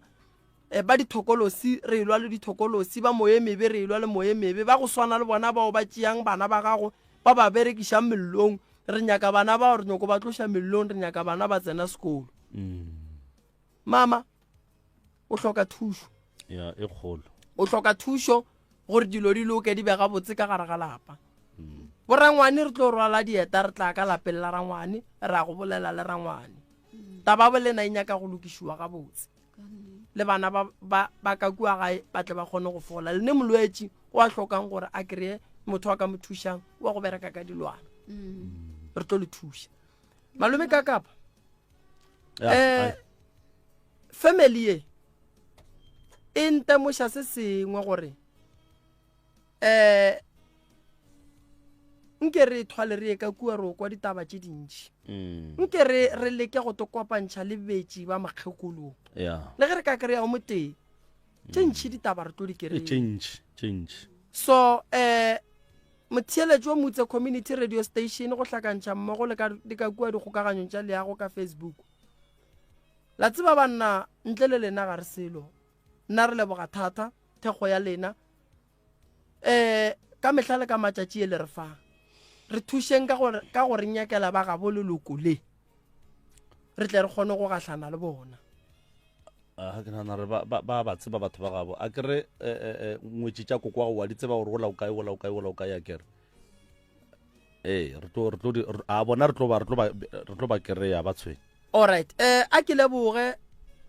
eh, ba dithokolosi re elwa le dithokolosi, ba moye mebe re elwa le moye mebe, ba go swana le bona bao ba tšeang bana ba gago ba ba berekišang mellong, re nyaka bana bao re nyoko ba tloša mellong, re nyaka bana ba tsena sekolo. Mm. Mama, o hloka thušo. Ya, e kgolo. O hloka thušo gore dilo di loke di be gabotse ka gare ga lapa. Mm. Borangwane re tlo rwala dieta re tla ka lapeng la rangwane ra go bolela le rangwane. Mm. Taba bolena e nyaka go lokišiwa gabotse. Le bana ba, ba, ba ka kua gae ba tle ba kgone go fola. Le ne molwetši o a hlokang gore a kry-e motho a ka mo thušang wa go bereka ka dilwana. Mm. Re tlo le thuša. Malome ka kapa. Eh, family ye e ntemoša se sengwe gore eh nke re thwale re ye ka kua re o kwa ditaba tše dintši mm. nke re re leke go to kopantšha le betši ba makgekolong yeah. le ge re ka kry-a o motee tše mm. ntšhi ditaba re tlo di kry tše ntši tše ntši so eh motheeletši wa mutse community radio station go hlakantšha mmogo le ka, le ka kua dikgokaganyong tša leago ka facebook La tseba banna, ntle le lena ga re selo. Nna re leboga thata thekgo ya lena. Eh, ka mehla le ka matšatši e le re fang. Re thušeng ka gore ka gore nyakela ba gabo leloko le. Re tle re kgone go gahlana le bona. A ke nagana re ba ba ba tseba batho ba gabo. A ke re eh, eh, eh, ngwetši tša koko wa go wa di tseba gore ola o kae ola o kae ola o kae a kere. Ee, re tlo re tlo a bona re tlo ba re tlo ba re tlo ba kereya ba tshwenya. Alright, eh a ke leboge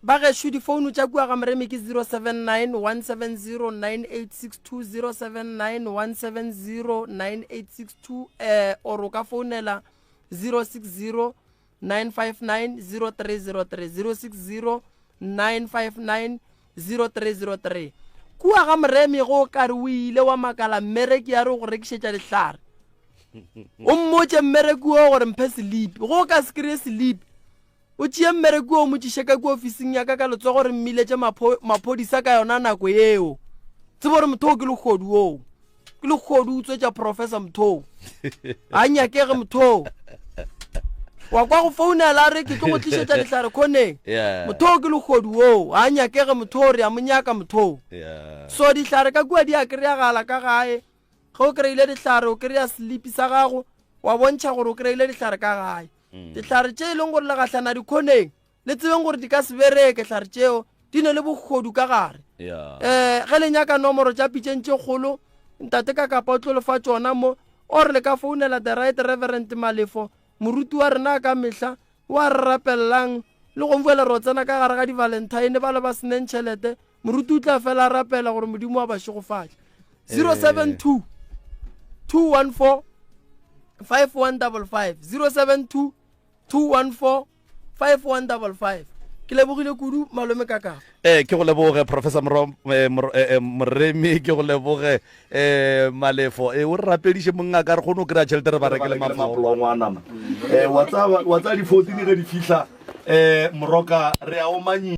ba gešo difounu tša kua ga Moremi ke 079 170 9862 079 170 9862 eh or o ka founela 060 959 0303 060 959 0303 Kua ga Moremi go o kare o ile wa makala mmereki ya re o go rekišetša dihlare. O mmotše mmereki wo gore mphe selipi. Go o ka se kry-e selipi, o tšee mmereki wo o mo tšiše ka kua ofising ya ka ka letsogo re mmiletše maphodisa ka yona nako yeo. Tsebo gore motho o ke lehodu oo. Ke lehodu utswetša professor motho. A nyakege motho. Wa kwa go founela re ke tlo go tlišetša dihlare khoneng. Yeah. Motho ke lehodu oo. A nyakege motho re a mo nyaka motho. Yeah. So dihlare ka kua di a kry-agala ka gae. Ge o kry-ile dihlare o kry-a selipi sa gago wa bontšha gore o kry-ile dihlare ka gae. Mm. Dihlare tše e leng gore le gahlana dikhoneng Le tsebeng gore di ka se bereke hlare tšeo, di ne le bohodu ka gare. Yeah. Eh, ge le nyaka nomoro tša pitšeng tše kgolo, ntate ka kapa o tlo le fa tšona mo, or le ka founela the right reverend Malefo, moruti wa rena ka mehla, wa re rapelelang, le gong fela ro tsena ka gare ga di-valentine ba le ba seneng tšhelete, moruti o tla fela a rapela gore modimo wa ba šegofatše. 072 214 5155 072. 214 5155. Ke lebogile kudu malome Kakapa. Eh, ke go leboge Professor Moro, eh, Moro, eh, eh, Moremi, ke go leboge eh, Malefo. Eh, o re rapediše mongaka re kgone go kry-a tšhelete re ba rekele mapolongwa a nama. Eh, wa tsaya wa tsaya di-14 ge di fihla eh, Moroka re a omanyisa.